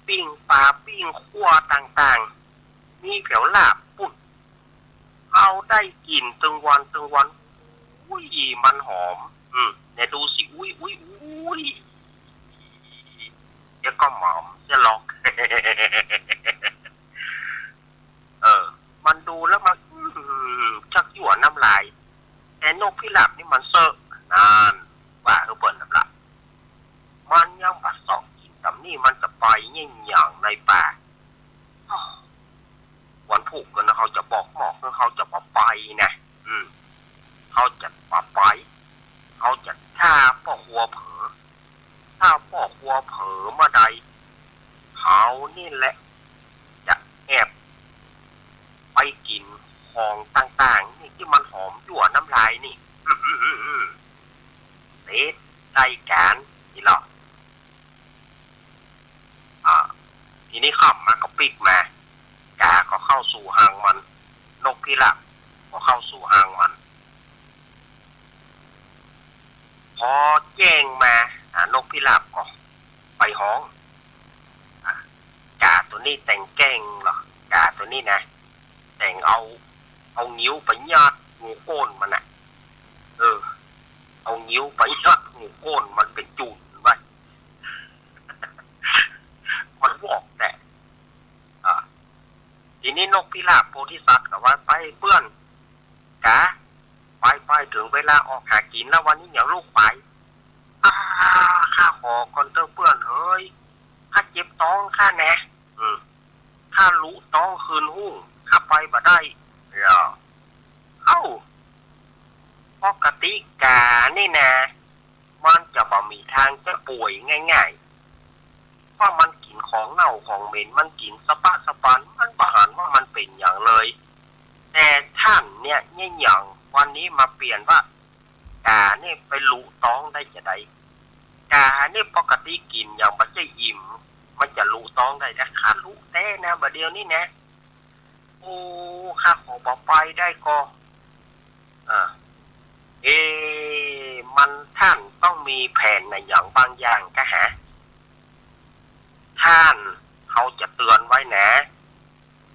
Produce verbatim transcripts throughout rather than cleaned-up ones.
ปิ้งป๋าปิ้งคั่วต่างๆ มีแผวลาบปุ้น เฮาได้กิ๋นตึงวันตึงวัน อุ้ย มันหอม อืม เนี่ยดูสิ อุ้ย อุ้ย อุ้ย เดี๋ยวก็หมอมจะหลอก เออ มันดูแล้วมัน อืม ชักยั่วน้ำลาย แต่นกพิราบนี่มันเซอะ นั่น ว่าหื้อเปิ้นนั่นละ มันยังบ่เซาะกิ๋นส่ำนี้ มันจะไปเยี่ยงหยังในป่า วันพูกก็นะ เฮาจะบอกหมอก เฮาจะบ่ไปนะ อืม เฮาจะบ่ไป เฮาจะ ถ้าป้อครัวเผลอ ถ้าป้อครัวเผลอเมื่อใด เฮานี่แหละ จะแอบไปกิ๋นของต่างๆ นี่ตี้มันหอมยั่วน้ำลายนี่ เสร็จได้ก๋าน นี่ลอ อ่า ทีนี้ค่ำมาก็ปิ๊กมา ก๋าก็เข้าสู่ฮังมัน นกพิราบก็เข้าสู่ฮังมัน พอแจ้งมา อ่า นกพิราบก็ไปฮ้อง อ่า ก๋าตั๋วนี้แต่งแกล้งลอ ก๋าตั๋วนี้นะ แต่งเอา เอางิ้วไปยัดหูก้นมันน่ะ เออ เอางิ้วไปยัดหูก้นมันเป๋นจู๋นไว้ มันวอกแต๊ อ่า ทีนี้นกพิราบโพธิสัตว์ก็ว่า ไปเปื้อน ก๋า ไปไป เถิงเวลาออกหากิ๋นแล้ว วันนี้อย่าลุกไป อ่า ข้าขอก่อนเต๊อะเปื้อนเฮย ข้าเจ็บต๊องข้าแน่ อืม ข้าลุต๊องคืนฮู้ ข้าไปบ่ได้ เอ้า ปกติก๋านี่นา มันจะบ่มีตางจะป่วยง่ายๆ เพราะมันกิ๋นของเน่าของเหม็น มันกิ๋นสะปะสะปาน มันบ่หันว่ามันเป๋นหยังเลย แต่ต้านเนี่ย เยียะหยังวันนี้มาเปลี่ยนว่า ก๋าเนี่ยไปลุต๊องได้จาใด ก๋าเนี่ยปกติกิ๋นหยังบ่ใจ้อิ่ม มันจะลุต๊องได้ แต่ข้าลุแต๊นะ บ่าเดี่ยวนี้นะ โอ้ ข้าขอบ่ไปได้ก่อ อ่า เอ๊ะ มันต้านต้องมีแผนอะหยังบางอย่างกะหา ต้าน เฮาจะเตือนไว้นะ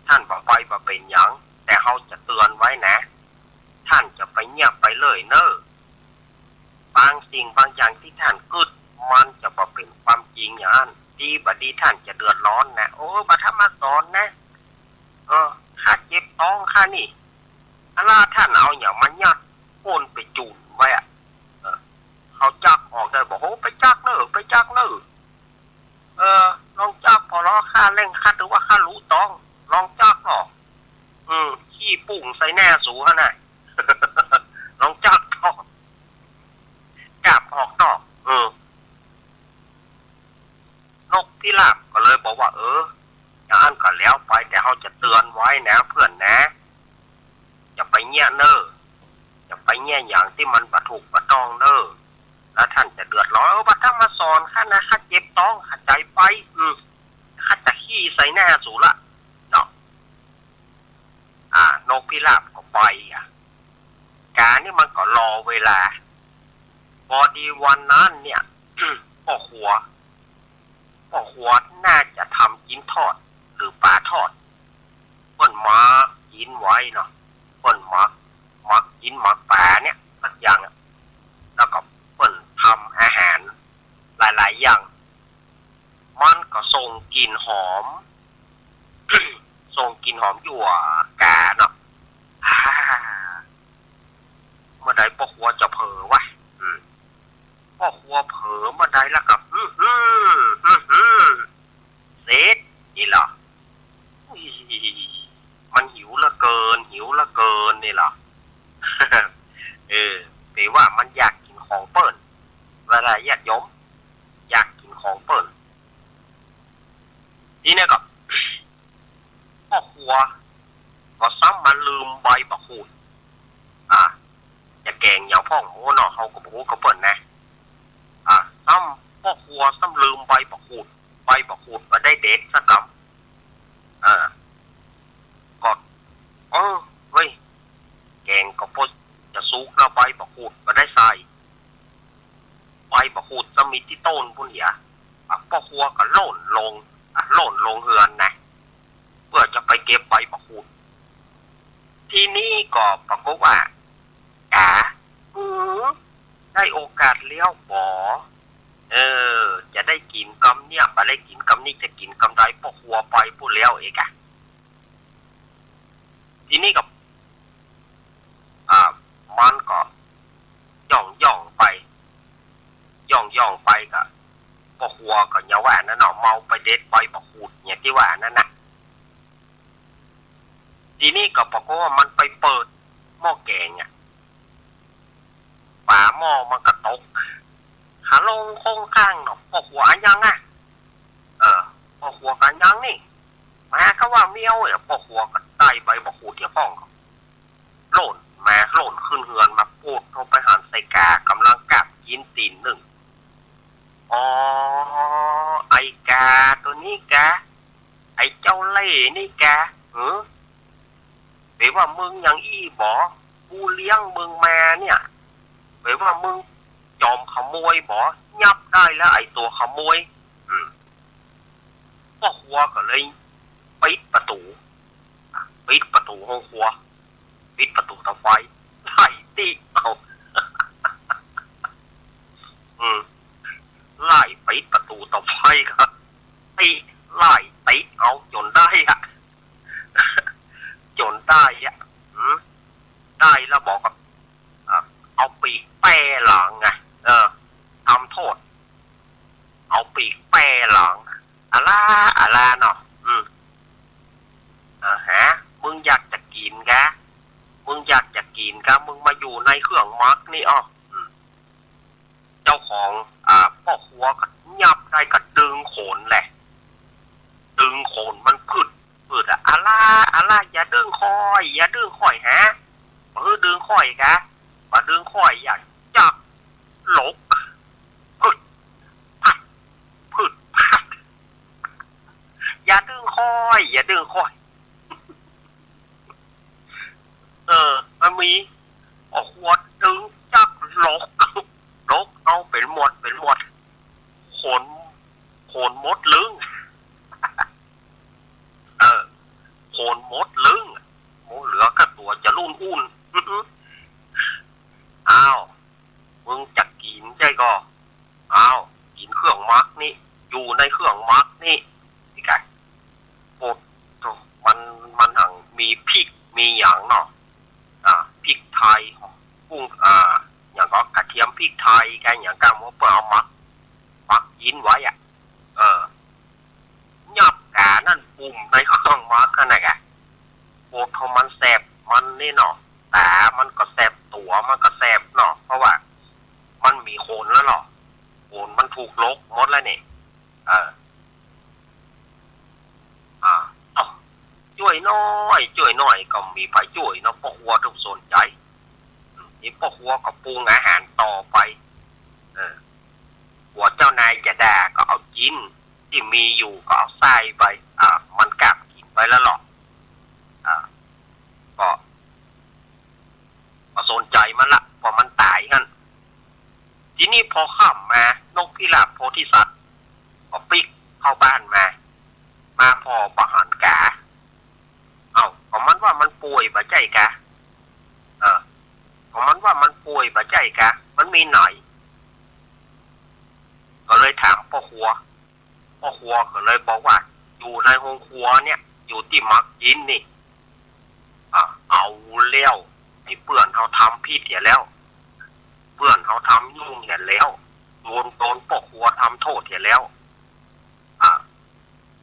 ต้านบ่ไปบ่เป๋นหยัง แต่เฮาจะเตือนไว้นะ ต้านจะไปเยียะไปเลยเน่อ บางสิ่งบางอย่างตี้ต้านกึ๊ด มันจะบ่เป๋นความจริงอย่างอั้น ดีบ่ดีต้านจะเดือดร้อนนะ โอ้ บ่าธรรมสอนนะ เออ ข้าเจ็บต๊องข้านี่ อะล่ะ ต้านเอาหยังมายัดก้นเป๋นจู๋นไว้อะ เออ เฮาจักออกได้บ่ โห ไปจักเน่อ ไปจักเน่อ เออ ลองจักผ่อลอ ข้าเร่ง ข้าถือว่าข้าลุต๊อง ลองจักออก อืม ขี้ปุ้งใส่หน้าสูหั้นน่ะ ลองจักออก จักออกนอก เออ นกพิราบก็เลยบอกว่า เออ อย่างอั้นก็แล้วไป แต่เฮาจะเตือนไว้นะเปื้อนนะ อย่าไปเยียะเน่อ อย่าไปเยียะอย่างตี้มันบ่ถูกบ่ต้องเน่อ แล้วต้านจะเดือดร้อน เออ บ่าธรรมสอนข้านะ ข้าเจ็บต๊อง ข้าใจ๋ไป อืม ข้าจะขี้ใส่หน้าสูละ เนาะ อ่า นกพิราบก็ไปอะ ก๋านี่มันก็รอเวลา พอดีวันนั้นเนี่ย ป้อครัว ป้อครัวน่าจะทำจิ๊นทอด หรือป๋าทอด เปิ้นมักกิ๋นไว้เนาะ เปิ้นมัก มักกิ๋น มักป๋าเนี่ย สักอย่างอะ แล้วก็เปิ้นทำอาหารหลายๆ อย่าง มันก็ส่งกลิ่นหอม ส่งกลิ่นหอมยั่วก๋าเนาะ อ่า เมื่อใดป้อครัวจะเผลอวะ อืม ป้อครัวเผลอเมื่อใดแล้วก็ อื้อหือ อื้อหือ เสร็จนี่ลอ อุ๊ย มันหิวเหลือเกิน หิวเหลือเกินนี่ลอ เออ แต่ว่ามันอยากกิ๋นของเปิ้น เวลาญาติโยมอยากกิ๋นของเปิ้น ทีนี้ก็ ป้อครัวก็ซ้ำมาลืมใบบักขูด อ่า จะแก๋งหยังพ่องโหเนาะ เฮาก็บ่ฮู้กับเปิ้นนะ อ่า ซ้ำป้อครัวซ้ำลืมใบบักขูด ใบบักขูดบ่ได้เด็ดสักกำ อ่า ก็ เออ เฮ้ย แก๋งก็ปอจะสุกแล้ว ใบบักขูดบ่ได้ใส่ ใบบักขูดซ้ำมีตี้ต้นปู้นเหีย อ่ะ ป้อครัวก็ล่นลง อ่ะ ล่นลงเฮือนนะ เปื้อจะไปเก็บใบบักขูด ทีนี้ก็ปรากฏว่า ก๋า เออ ได้โอกาสแล้วบ่ เออ จะได้กิ๋นกำเนี่ย บ่ได้กิ๋นกำนี้ จะกิ๋นกำใด ป้อครัวไปปู้นแล้วเอกอะ ทีนี้ก็ อ่า มันก็ย่องๆ ไป ย่องๆ ไปก็ ป้อครัวก็อย่างว่านั้นเนาะ เมาไปเด็ดใบบักขูดเนี่ยตี้ว่านั้นน่ะ ทีนี้ก็ปรากฏว่ามันไปเปิดหม้อแก๋งอะ ฝาหม้อมันก็ตก หาลงคงค้างเนาะ ป้อครัว อะหยังอะ เออ ป้อครัวก็ อะหยังนี่ แหม ก็ว่าเมียวอะ ป้อครัวก็ได้ใบบักขูดเหียพ่อง ล่นมา ล่นขึ้นเฮือนมา ปูดเข้าไปหันใส่ก๋า ก่ำลังกาบกิ๋นตี๋นนึ่ง อ๋อ ไอ้ก๋า ตั๋วนี้ก๋า ไอ้เจ้าเล่ห์นี่ก๋า หือ เป๋นว่ามึงอย่างอี้บ่ กูเลี้ยงมึงมาเนี่ย เป๋นว่ามึงจ๋อมขโมยบ่ ยับได้แล้วไอ้ตั๋วขโมย อืม ป้อครัวก็เลยปิดประตู๋ ปิดประตู๋ห้องครัว ปิดประตู๋ตะไฟ ไล่ตี้เอา อืม ไล่ปิดประตู๋ตะไฟก็ ตี้ ไล่ตี้เอาจ๋นได้อะ จ๋นได้อะ อืม ได้แล้วบ่ก็ อ่ะ เอาปีกแป้หลังไง เออ ทำโต้ษ เอาปีกแป้หลัง อะล้า อะล้าเนาะ อืม อ่าฮะ มึงอยากจะกิ๋นกะ มึงอยากจะกิ๋นกะ มึงมาอยู่ในเครื่องหมักนี่อ้อ อืม เจ้าของ อ่า ป้อครัวก็ยับได้ก็ดึงขนแหละ ดึงขนมันผึด ผึดอะ อะล้า อะล้า อย่าดึงข้อย อย่าดึงข้อยฮะ บ่หื้อดึงข้อยกะ บ่ดึงข้อย อย่าจักหลก ผึด ผัด ผึด ผัด อย่าดึงข้อย อย่าดึงข้อย เออ มันมี ป้อครัวดึงจักหลก หลกเอาเป๋นหมด เป๋นหมด ขน ขนหมดลึง เออ ขนหมดลึง หมดเหลือก็ตั๋วจะรุ่นอุ่น อ้าว มึงจะกิ๋นใจ้ก่อ อ้าว กิ๋นเครื่องหมักนี่ อยู่ในเครื่องหมักนี่ นี่กะ โอ้โธ่ มัน มันหังมีพริก มีหยังเนาะ อ่า พริกไทย กุ้ง อ่า หยังก็กระเทียม พริกไทย กะหยังกะ เปื้อเอาหมัก หมักกิ๋นไว้อะ เออ ยับก๋านั่นปุ้มในเครื่องหมักหั้นน่ะกะ โอ้โธ่ มันแสบ มันนี่เนาะ ต๋ามันก็แสบ ตั๋วมันก็แสบเนาะ เพราะว่ามันมีขนแล้วเนาะ ขนมันถูกหลกหมดแล้วนี่ เออ อ่า เอ้า จ้วยน้อย จ้วยน้อย ก็บ่มีใผจ้วยเนาะ ป้อครัวต้องสนใจ๋ อืม นี่ป้อครัวก็ปรุงอาหารต่อไป เออ กั๋วเจ้านายจะด่าก็เอากิ๋น ตี้มีอยู่ก็เอาใส่ไป อ่า มันกาบกิ๋นไปแล้วเนาะ อ่า ก็ บ่สนใจ๋มันละ เพราะมันต๋ายหั้น ทีนี้พอค่ำมา นกพิราบโพธิสัตว์ ก็ปิ๊กเข้าบ้านมา มาผ่อบ่หันก๋า เอ้า ก็มันว่ามันป่วยบ่ใจ้กะ เออ ก็มันว่ามันป่วยบ่ใจ้กะ มันมีไหน ก็เลยถามป้อครัว ป้อครัวก็เลยบอกว่า อยู่ในโฮงครัวเนี่ย อยู่ตี้หมักกิ๋นนี่ อ่ะ เอาแล้ว ไอ้เปื้อนเฮาทำผิดเหียแล้ว เปื้อนเฮาทำยุ่งเหียแล้ว โดน โดนป้อครัวทำโต้ษเหียแล้ว อ่ะ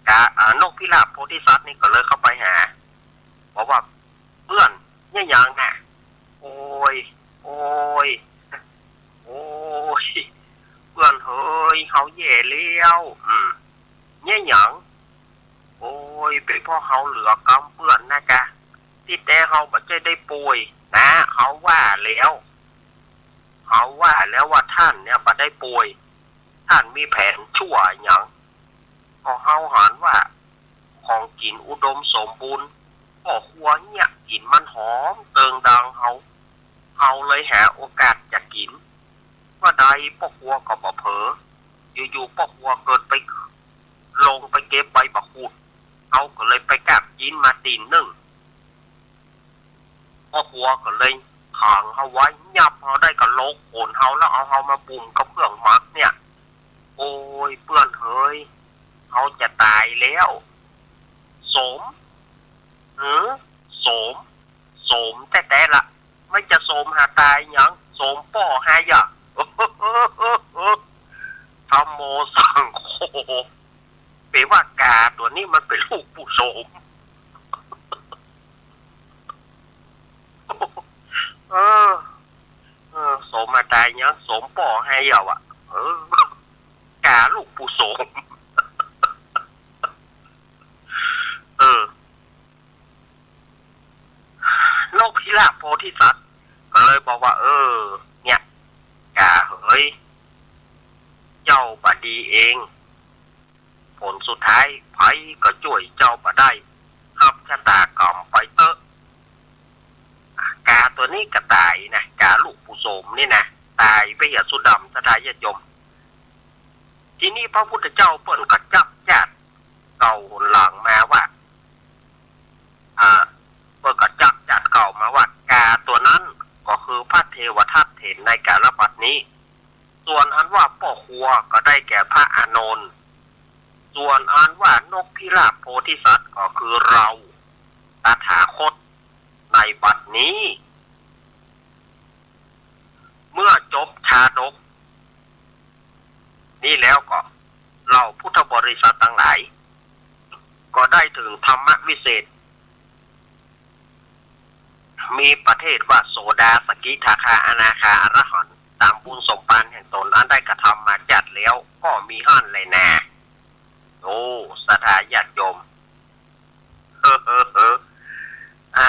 กะ อ่ะ นกพิราบโพธิสัตว์นี่ก็เลยเข้าไปหา บอกว่า เปื้อน เยียะหยังน่ะ โอ้ย โอ้ย โอ้ย เปื้อนเหย เฮาแย่แล้ว อืม เยียะหยัง โอ้ย เป๋นเพราะเฮาเหลือกำเปื้อนนะกะ ตี้แต๊เฮาบ่ใจ้ได้ป่วยนะ เฮาว่าแล้ว เฮาว่าแล้วว่าต้านเนี่ยบ่ได้ป่วย ต้านมีแผนชั่วหยัง ก็เฮาหันว่า ของกิ๋นอุดมสมบูรณ์ ป้อครัวเนี่ยกิ๋นมันหอมเติงดังเฮา เฮาเลยหาโอกาสจะกิ๋น ว่าใดป้อครัวก็บ่เผลอ อยู่ๆ ป้อครัวเกิดไป ลงไปเก็บใบบัก ปูด เฮาก็เลยไปก้ำจีนมาตี๋นนึ่ง ป้อครัวก็เลยขังเฮาไว้ ยับเฮาได้ก็โลกโขนเฮา แล้วเอาเฮามาบุ่มกับเครื่องหมักเนี่ย โอ้ย เปื้อนเหย เฮาจะต๋ายแล้ว โสม หือ โสม โสมแต๊ๆ ละ ไม่จะโสมหาต๋ายหยัง โสมป้อหายะ ธัมโมสังโฆ เป๋นว่ากาตั๋วนี้มันเป๋นลูกปู่โสม เออ เออ โสมหาต๋ายหยัง โสมป้อหายะ เออ กาลูกปู่โสม เออ นกพิราบโพธิสัตว์ก็เลยบอกว่า เออ เนี่ย กาเหย เจ้าบ่ดีเอง ผลสุดท้ายใผก็จ้วยเจ้าบ่ได้ ฮับชะตากรรมไปเต๊อะ กาตั๋วนี้ก็ต๋ายนะ กาลูกปู่โสมนี่นะ ต๋ายไปเหียสุดำ ศรัทธาญาติโยม ทีนี้พระพุทธเจ้าเปิ้นก็จั๊กจ๊าดเก่าหนหลังมาว่า อ่า เปิ้นก็จั๊กจ๊าดเก่ามาว่า กาตั๋วนั้นก็คือพระเทวทัตเห็นในกาลบัดนี้ ส่วนอันว่าป้อครัวก็ได้แก่พระอานนท์ ส่วนอันว่านกพิราบโพธิสัตว์ก็คือเราตถาคตในบัดนี้ เมื่อจบชาดกนี้แล้วก็ เหล่าพุทธบริษัทตังหลาย ก็ได้เถิงธรรมวิเศษ มีประเภทว่าโสดา สกิทาคา อนาคา อรหันต์ ต๋ามบุญสมภารแห่งตนอันได้กระทำมาจ๊าดแล้ว ก็มีหั้นแลนา โอ้ ศรัทธาญาติโยม เฮ้อ เฮ้อ เฮ้อ อ่า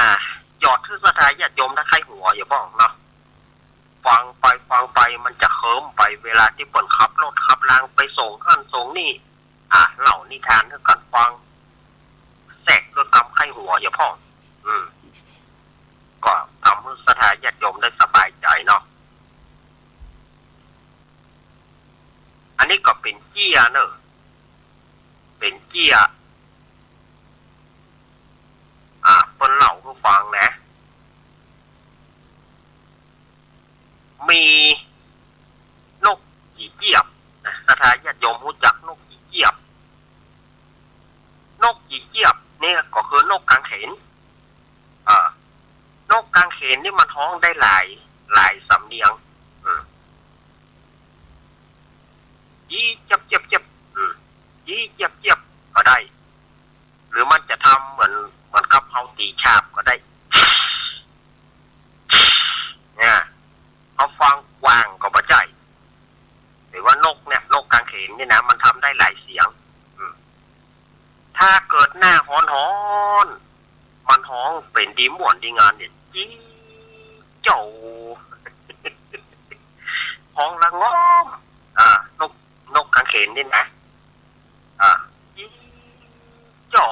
หยอดหื้อศรัทธาญาติโยมได้ใค่หัวอยู่บ้างเนาะ ฟังไปฟังไปมันจะเคิ้มไป เวลาตี้เปิ้นขับรถขับลางไปส่งหั้นส่งนี่ อ่า เล่านิทานหื้อกั๋นฟัง แทรกด้วยกำใค่หัวอยู่พ่อง อืม ก็ทำหื้อศรัทธาญาติโยมได้สบายใจ๋เนาะ อันนี้ก็เป๋นเจี้ยเนอะ เป๋นเจี้ย อ่า เปิ้นเล่าหื้อฟังนะ มีนกจีเจี๊ยบนะ ศรัทธาญาติโยมฮู้จักนกจีเจี๊ยบ นกจีเจี๊ยบเนี่ยก็คือนกกางเขน เออ นกกางเขนนี่มันฮ้องได้หลาย หลายสำเนียง อืม จีเจี๊ยบเจี๊ยบเจี๊ยบ อืม จีเจี๊ยบเจี๊ยบก็ได้ หรือมันจะทำเหมือน เหมือนกับเฮาตี๋ฉาบก็ได้ เนี่ย เฮาฟังกว้างก็บ่ใจ้ แต่ว่านกเนี่ย นกกางเขนนี่นะ มันทำได้หลายเสียง อืม ถ้าเกิดหน้าฮ้อนๆ มันฮ้องเป๋นดีม่วนดีงามเนี่ย จี๊เจ้า ฮ้องละง่อม อ่า นก นกกางเขนนี่นะ อ่า จี๊เจ้า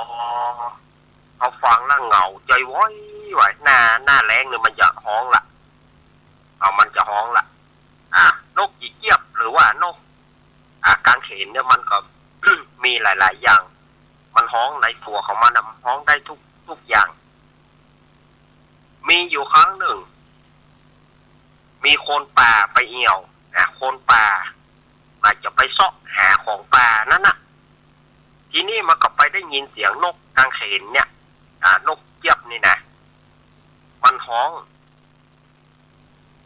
เฮาฟังละเหงาใจ๋ว้อยว้อย หน้า หน้าแล้งเนี่ยมันจะฮ้องละ เอา มันจะฮ้องละ อ่า นกจีเจี๊ยบ หรือว่านก อ่า กางเขนเนี่ยมันก็ มีหลายๆ อย่าง มันฮ้องในตั๋วของมันน่ะ มันฮ้องได้ทุก ทุกอย่าง มีอยู่ครั้งนึ่ง มีคนป่าไปเอี่ยวนะ คนป่าอาจจะไปเซาะหาของป่านั้นน่ะ ทีนี้มันก็ไปได้ยินเสียงนกกางเขนเนี่ย อ่า นกเจี๊ยบนี่นะ มันฮ้อง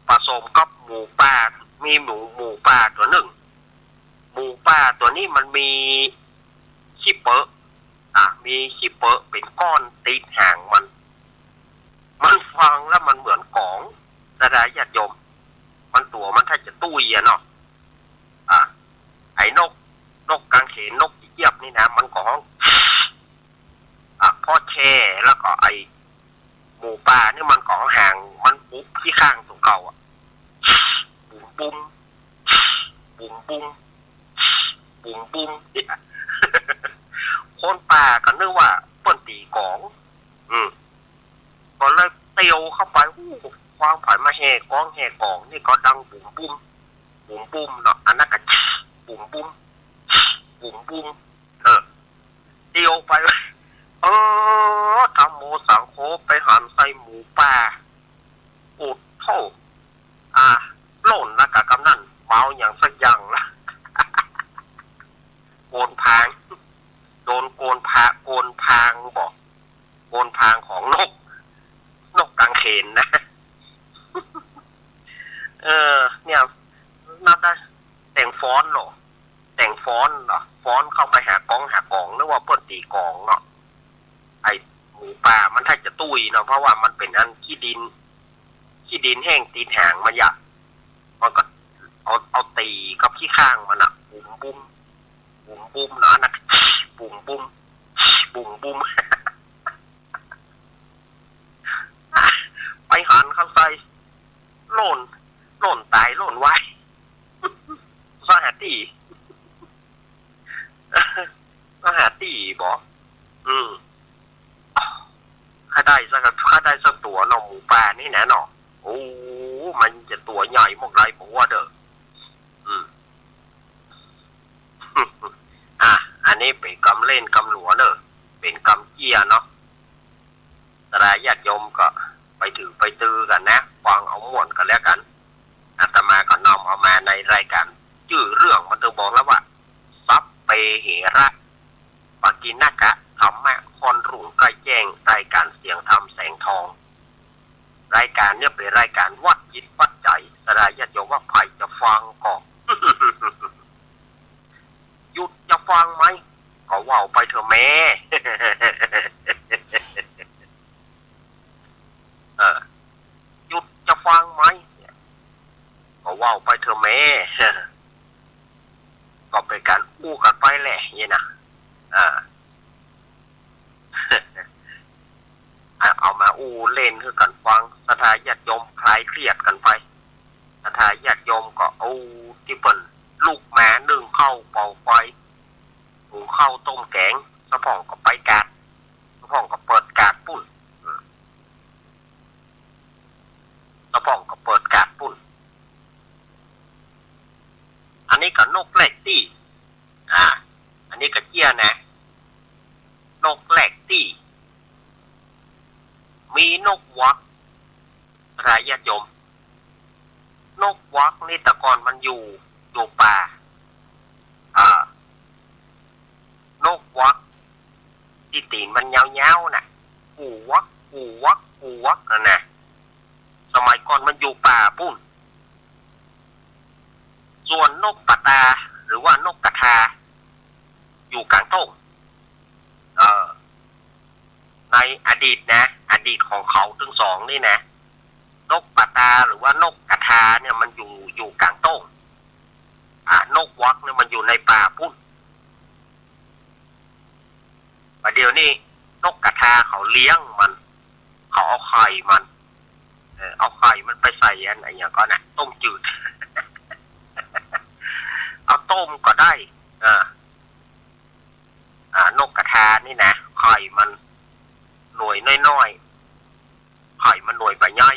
ผสมกับหมูป่า มีหมู หมูป่าตั๋วนึ่ง หมูป่าตั๋วนี้มันมีขี้เปอะ อ่ะ มีขี้เปอะเป๋นก้อนติดหางมัน มันฟังแล้วมันเหมือนก๋อง ศรัทธาญาติโยม มันตั๋วมันถ้าจะตุ้ยอะเนาะ อ่ะ ไอ้นก นกกางเขน นกจีเจี๊ยบนี่นะ มันก็ฮ้อง อ่ะ พอแช่แล้วก็ไอ้หมูป่านี่มันก็เอาหางมันปุบขี้ข้างตั๋วเก่าอะ บุ๋มบุ๋ม บุ๋มบุ๋ม บุ๋มบุ๋ม เนี่ย คนป่าก็นึกว่าเปิ้นตี๋ก๋อง อืม ก็เลยเตียวเข้าไป อู้ ควางผายมาแห่ก๋อง แห่ก๋อง นี่ก็ดังบุ๋มบุ๋ม บุ๋มบุ๋มเนาะ อันนั้นก็ บุ๋มบุ๋ม บุ๋มบุ๋ม เออ เตียว างบ่ โกนผางของนก นกก๋างเขนนะ เออ เนี่ย นับได้ แต่งฟ้อนเหรอ แต่งฟ้อนเหรอ ฟ้อนเข้าไปหากองหากอง นึกว่าเปิ้นตี๋กลองเนาะ ไอ้หมูป่ามันถ้าจะตุ้ยเนาะ เพราะว่ามันเป๋นอันขี้ดิน ขี้ดินแห้งติดหางมันยะ มันก็เอา เอาตี๋กับขี้ข้างมันอะ บุ๋มบุ๋ม บุ๋มบุ๋มเนาะนะ บุ๋มบุ๋ม บุ๋มบุ๋ม ไปหันเข้าใส่ โล่น โล่นต๋าย โล่นวาย สหาตี้ สหาตี้บ่ อืม ข้าได้สัก ข้าได้สักตั๋วเนาะ หมูป่านี่นะเนาะ โอ้ มันจะตั๋วใหญ่มากใดบ่ว่าเด้อ อืม อ่ะ อันนี้เป๋นกำเล่นกำหลัวเนาะ เป๋นกำเจี้ยเนาะ ศรัทธาญาติโยมก็ไปถือไปตือกั๋นนะ ฟังเอาม่วนกั๋นแล้วกั๋น อาตมาก็น้อมเอามาในรายก๋าน จื้อเรื่องมันตึงบอกแล้วว่า สัพเพเหระ ปกิณณกะธัมมะ ค่อนรุ่งใกล้แจ้ง รายก๋านเสียงธรรมแสงทอง รายก๋านเนี่ยเป๋นรายก๋านวัดจิตวัดใจ๋ ศรัทธาญาติโยมว่าใผจะฟังก็ หยุดจะฟังไหม ก็เว้าไปเถอะแม่ เออ หยุดจะฟังไหม ก็เว้าไปเถอะแม่ ก็เป๋นก๋านอู้กั๋นไปแหละเนี่ยนะ อ่า เอามาอู้เล่นหื้อกั๋นฟัง ศรัทธาญาติโยมคลายเครียดกั๋นไป ศรัทธาญาติโยมก็เอาตี้เปิ้นลุกมานึ่งข้าวเป่าไฟ หุงข้าวต้มแก๋ง สะพ่องก็ไปกาด สะพ่องก็เปิดกาดปุ้น อืม สะพ่องก็เปิดกาดปุ้น อันนี้ก็นกแลกตี้ อ่า อันนี้ก็เจี้ยนะ นกแลกตี้ มีนกหวัก ศรัทธาญาติโยม นกหวักนี่แต่ก่อนมันอยู่ อยู่ป่า อ่า นกหวัก ตี้ตี๋นมันยาวๆ น่ะ กู่หวัก กู่หวัก กู่หวัก นั่นน่ะ สมัยก่อนมันอยู่ป่าปุ้น ส่วนนกปะตา หรือว่านกกระทา อยู่ก๋างโต้ง เออ ในอดีตนะ อดีตของเขาตึงสองนี่นะ นกปะตาหรือว่านกกระทาเนี่ยมันอยู่ อยู่ก๋างโต้ง อ่า นกหวักเนี่ยมันอยู่ในป่าปุ้น บ่าเดี่ยวนี้นกกระทาเขาเลี้ยงมัน เขาเอาไข่มัน เออ เอาไข่มันไปใส่อัน อะหยังก่อนะ ต้มจืด เอาต้มก็ได้ เออ อ่า นกกระทานี่นะ ไข่มันหน่วยน้อยๆ ไข่มันหน่วยบ่ใหญ่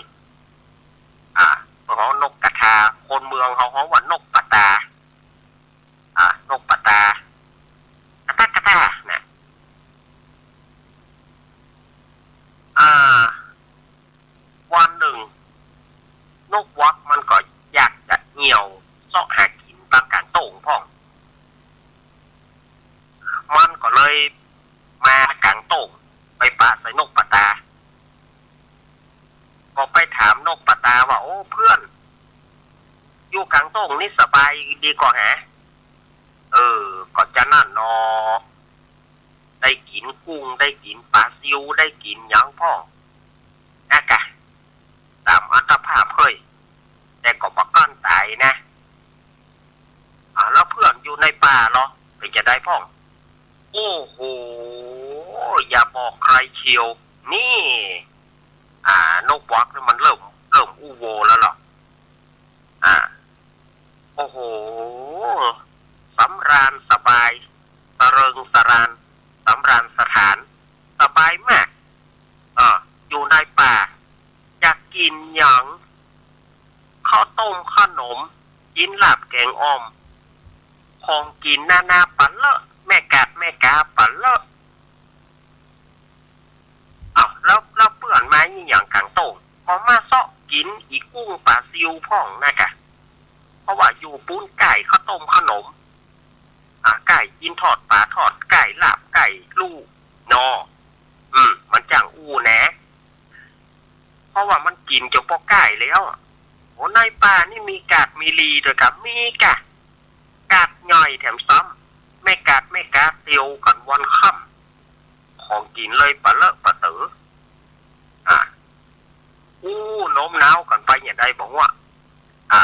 อ่า เปิ้นฮ้องนกกระทา คนเมืองเขาฮ้องว่านกปะตา อ่า นกปะตา กะตากะตา นะ อ่า วันนึ่ง นกหวักมันก็อยากจะเหี่ยวเซาะหากิ๋นตางก๋างโต้งพ่อง มันก็เลยมาก๋างโต้ง ไปปะใส่นกปะตา ก็ไปถามนกปะตาว่า โอ้ เปื้อน อยู่ก๋างโต้งนี่สบายดีก่อแหะ เออ ก็จะนั่นเนาะ ได้กิ๋นกุ้ง ได้กิ๋นป๋าซิว ได้กิ๋นหยังพ่อง นะกะ ต๋ามอัตภาพเฮ้ย แต่ก็บ่ก้านต๋ายนะ อ่า แล้วเปื้อนอยู่ในป่าเหรอ เป๋นจาใดพ่อง โอ้โห อย่าบอกใครเชียว นี่ อ่า นกหวักนี่มันเริ่ม เริ่มอู้โวแล้วเหรอ อ่า โอ้โห สำราญสบาย สะเริงสะราน สำราญสถาน สบายมาก อ่า อยู่ในป่า อยากกิ๋นหยัง ข้าวต้มขนม กิ๋นลาบแก๋งอ่อม ของกิ๋นนานาปะเลอะ แม่กาดแม่กาปะเลอะ อ้าว แล้ว แล้วเปื้อนมาอีหยังก๋างโต้ง ก็มาเซาะกิ๋นอี่กุ้งป๋าซิวพ่องนะกะ เพราะว่าอยู่ปู๊นใก้ข้าวต้มขนม อ่า ใก้กิ๋นทอดป๋าทอด ใก้ลาบ ใก้ลู่ เนาะ มันจะปอก้ายแล้ว โอ้ ในป่านี่มีกาดมีหลีด้วยกะ มีก่ะ กาดใหญ่แถมซ้ำ แม่กาดแม่กาเตียวกั๋นวันค่ำ ของกิ๋นเลยปะเลอะปะเต๋อ อ่า อู้ โน้มน้าวกั๋นไปอย่างใดบ่ฮู้ อ่า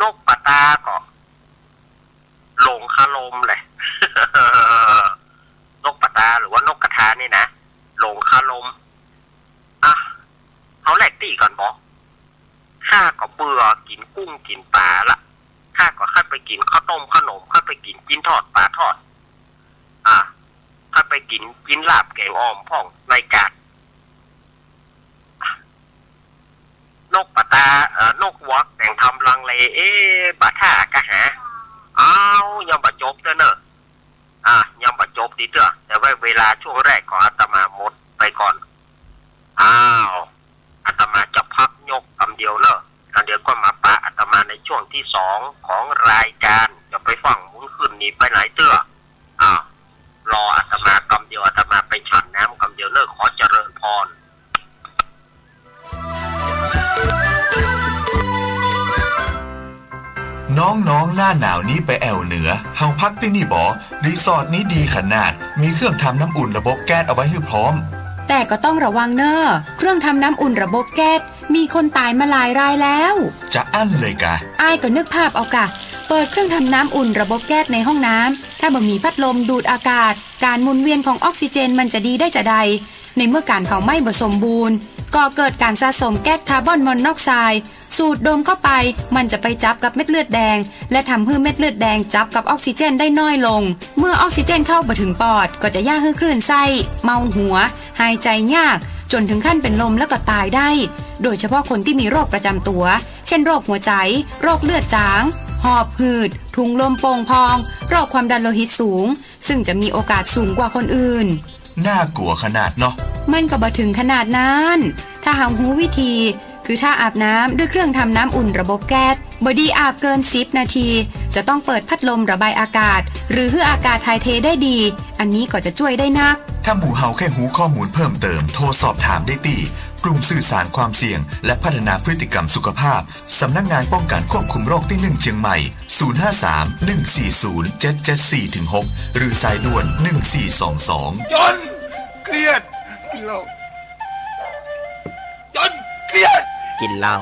นกปะตาก็ หลงคารมแหละ นกปะตาหรือว่านกกระทานี่นะ หลงคารม อ่ะ เฮาแลกตี้กั๋นบ่ ข้าก็เบื่อกิ๋นกุ้งกิ๋นป๋าละ ข้าก็ใค่ไปกิ๋นข้าวต้มข้าวหนม ใค่ไปกิ๋นจิ๊นทอดป๋าทอด อ่ะ ใค่ไปกิ๋นจิ๊นลาบแก๋งอ่อมพ่องในกาด นกปะตา เอ่อ นกหวอกแต่งทำลังเล เอ๊ะ บ่าถ้าก็หา อ้าว ยังบ่จบเตื้อเน่อ อ่ะ ยังบ่จบตี้เตื้อ แต่ว่าเวลาช่วงแรกของอาตมาหมดไปก่อน อ้าว อาตมาจะพักยกกำเดียวเน่อ แล้วเดี๋ยวก็มาปะอาตมาในช่วงตี้สองของรายก๋าน จะไปฟั่งหมุนขึ้นนี่ไปไหนเตื้อ อ้าว รออาตมากำเดียว อาตมาไปฉันน้ำกำเดียวเน่อ ขอเจริญพร น้องๆ หน้าหนาวนี้ไปแอ่วเหนือ เฮาพักตี้นี่บ่ รีสอร์ทนี้ดีขนาด มีเครื่องทำน้ำอุ่นระบบแก๊สเอาไว้หื้อพร้อม แต่ก็ต้องระวังเน่อ เครื่องทำน้ำอุ่นระบบแก๊ส มีคนต๋ายมาหลายรายแล้ว จะอั้นเลยกา อ้ายก็นึกภาพเอาก่ะ เปิดเครื่องทำน้ำอุ่นระบบแก๊สในห้องน้ำ ถ้าบ่มีพัดลมดูดอากาศ ก๋านหมุนเวียนของออกซิเจนมันจะดีได้จาใด ในเมื่อก๋านเผาไหม้บ่สมบูรณ์ ก่อเกิดก๋านสะสมแก๊สคาร์บอนมอนอกไซด์ สูดดมเข้าไป มันจะไปจับกับเม็ดเลือดแดง และทำหื้อเม็ดเลือดแดงจับกับออกซิเจนได้น้อยลง เมื่อออกซิเจนเข้าบ่ถึงปอด ก็จะเยียะหื้อคลื่นไส้ เมาหัว หายใจ๋ยาก จ๋นถึงขั้นเป๋นลมแล้วก็ต๋ายได้ โดยเฉพาะคนตี้มีโรคประจ๋ำตั๋ว เช่น โรคหัวใจ๋ โรคเลือดจ๋าง หอบหืด ถุงลมโป่งพอง โรคความดันโลหิตสูง ซึ่งจะมีโอกาสสูงกว่าคนอื่น น่ากลัวขนาดเนาะ มันก็บ่ถึงขนาดนั้น ถ้าเฮาฮู้วิธี คือถ้าอาบน้ำด้วยเครื่องทำน้ำอุ่นระบบแก๊ส บ่ดีอาบเกินสิบนาที จะต้องเปิดพัดลมระบายอากาศ หรือหื้ออากาศถ่ายเทได้ดี อันนี้ก็จะจ้วยได้นัก ถ้าหมู่เฮาแค่ฮู้ข้อมูลเพิ่มเติม โทรสอบถามได้ตี้ กลุ่มสื่อสารความเสี่ยง และพัฒนาพฤติกรรมสุขภาพ สำนักงานป้องกันควบคุมโรคตี้หนึ่งเชียงใหม่ ศูนย์ห้าสาม หนึ่งสี่ศูนย์ เจ็ดเจ็ดสี่ ถึง หก หรือสายด่วน หนึ่งสี่สองสอง จ๋น เครียด กิ๋นเหล้า จ๋น เครียด กิ๋นเหล้า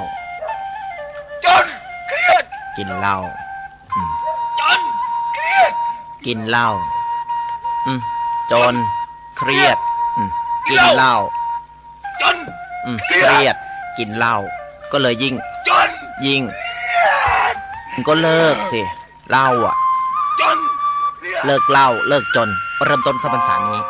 จ๋น เครียด กิ๋นเหล้า อืม จ๋น เครียด กิ๋นเหล้า อืม จ๋น เครียด อืม กิ๋นเหล้า จ๋น อืม เครียด เครียด กิ๋นเหล้า ก็เลยยิ่ง จ๋น ยิ่ง จ๋น ก็เลิกสิ เหล้าอะ จ๋น เครียด เลิกเหล้า เลิกจ๋น เริ่มต้นเข้าพรรษานี้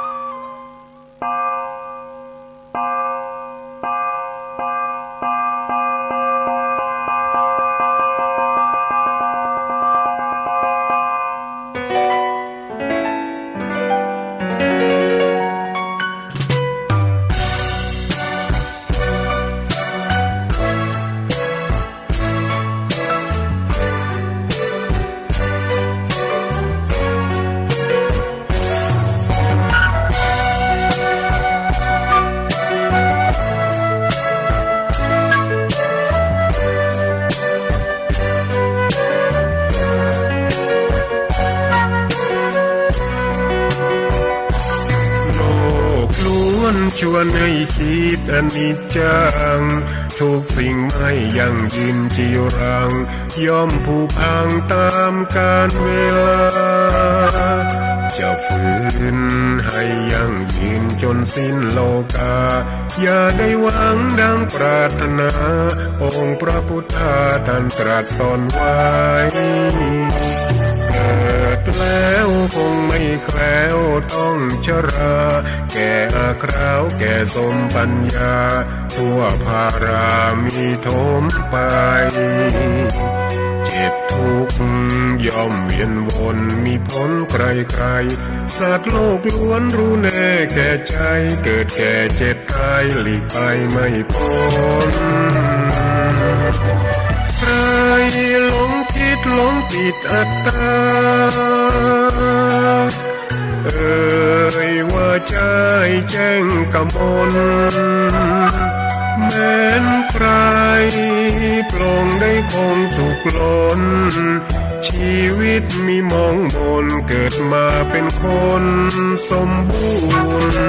โลกล้วนชวนให้คิดอนิจจัง ทุกสิ่งไม่ยั่งยืนจีรัง ย่อมผุพังตามกาลเวลา จะฝืนให้ยั่งยืนจนสิ้นโลกา อย่าได้หวังดังปรารถนา องค์พระพุทธาท่านตรัสสอนไว้ เกิดแล้วคงไม่แคล้วต้องชรา แก่อาคราวแก่สมปัญญา ทั่วพารามีโถมไป เจ็ดทุกข์ย่อมเวียนวนมีพ้นใครๆ สัตว์โลกล้วนรู้แน่แก่ใจ เกิดแก่เจ็บตายหลีกไปไม่พ้น ใครหลงคิดหลงผิดอัตตา เอ่ยว่าใจ้แจ้งกมล แม้นใคร่ปรองได้คงสุขล้น ชีวิตมีมองมน เกิดมาเป๋นคนสมบูรณ์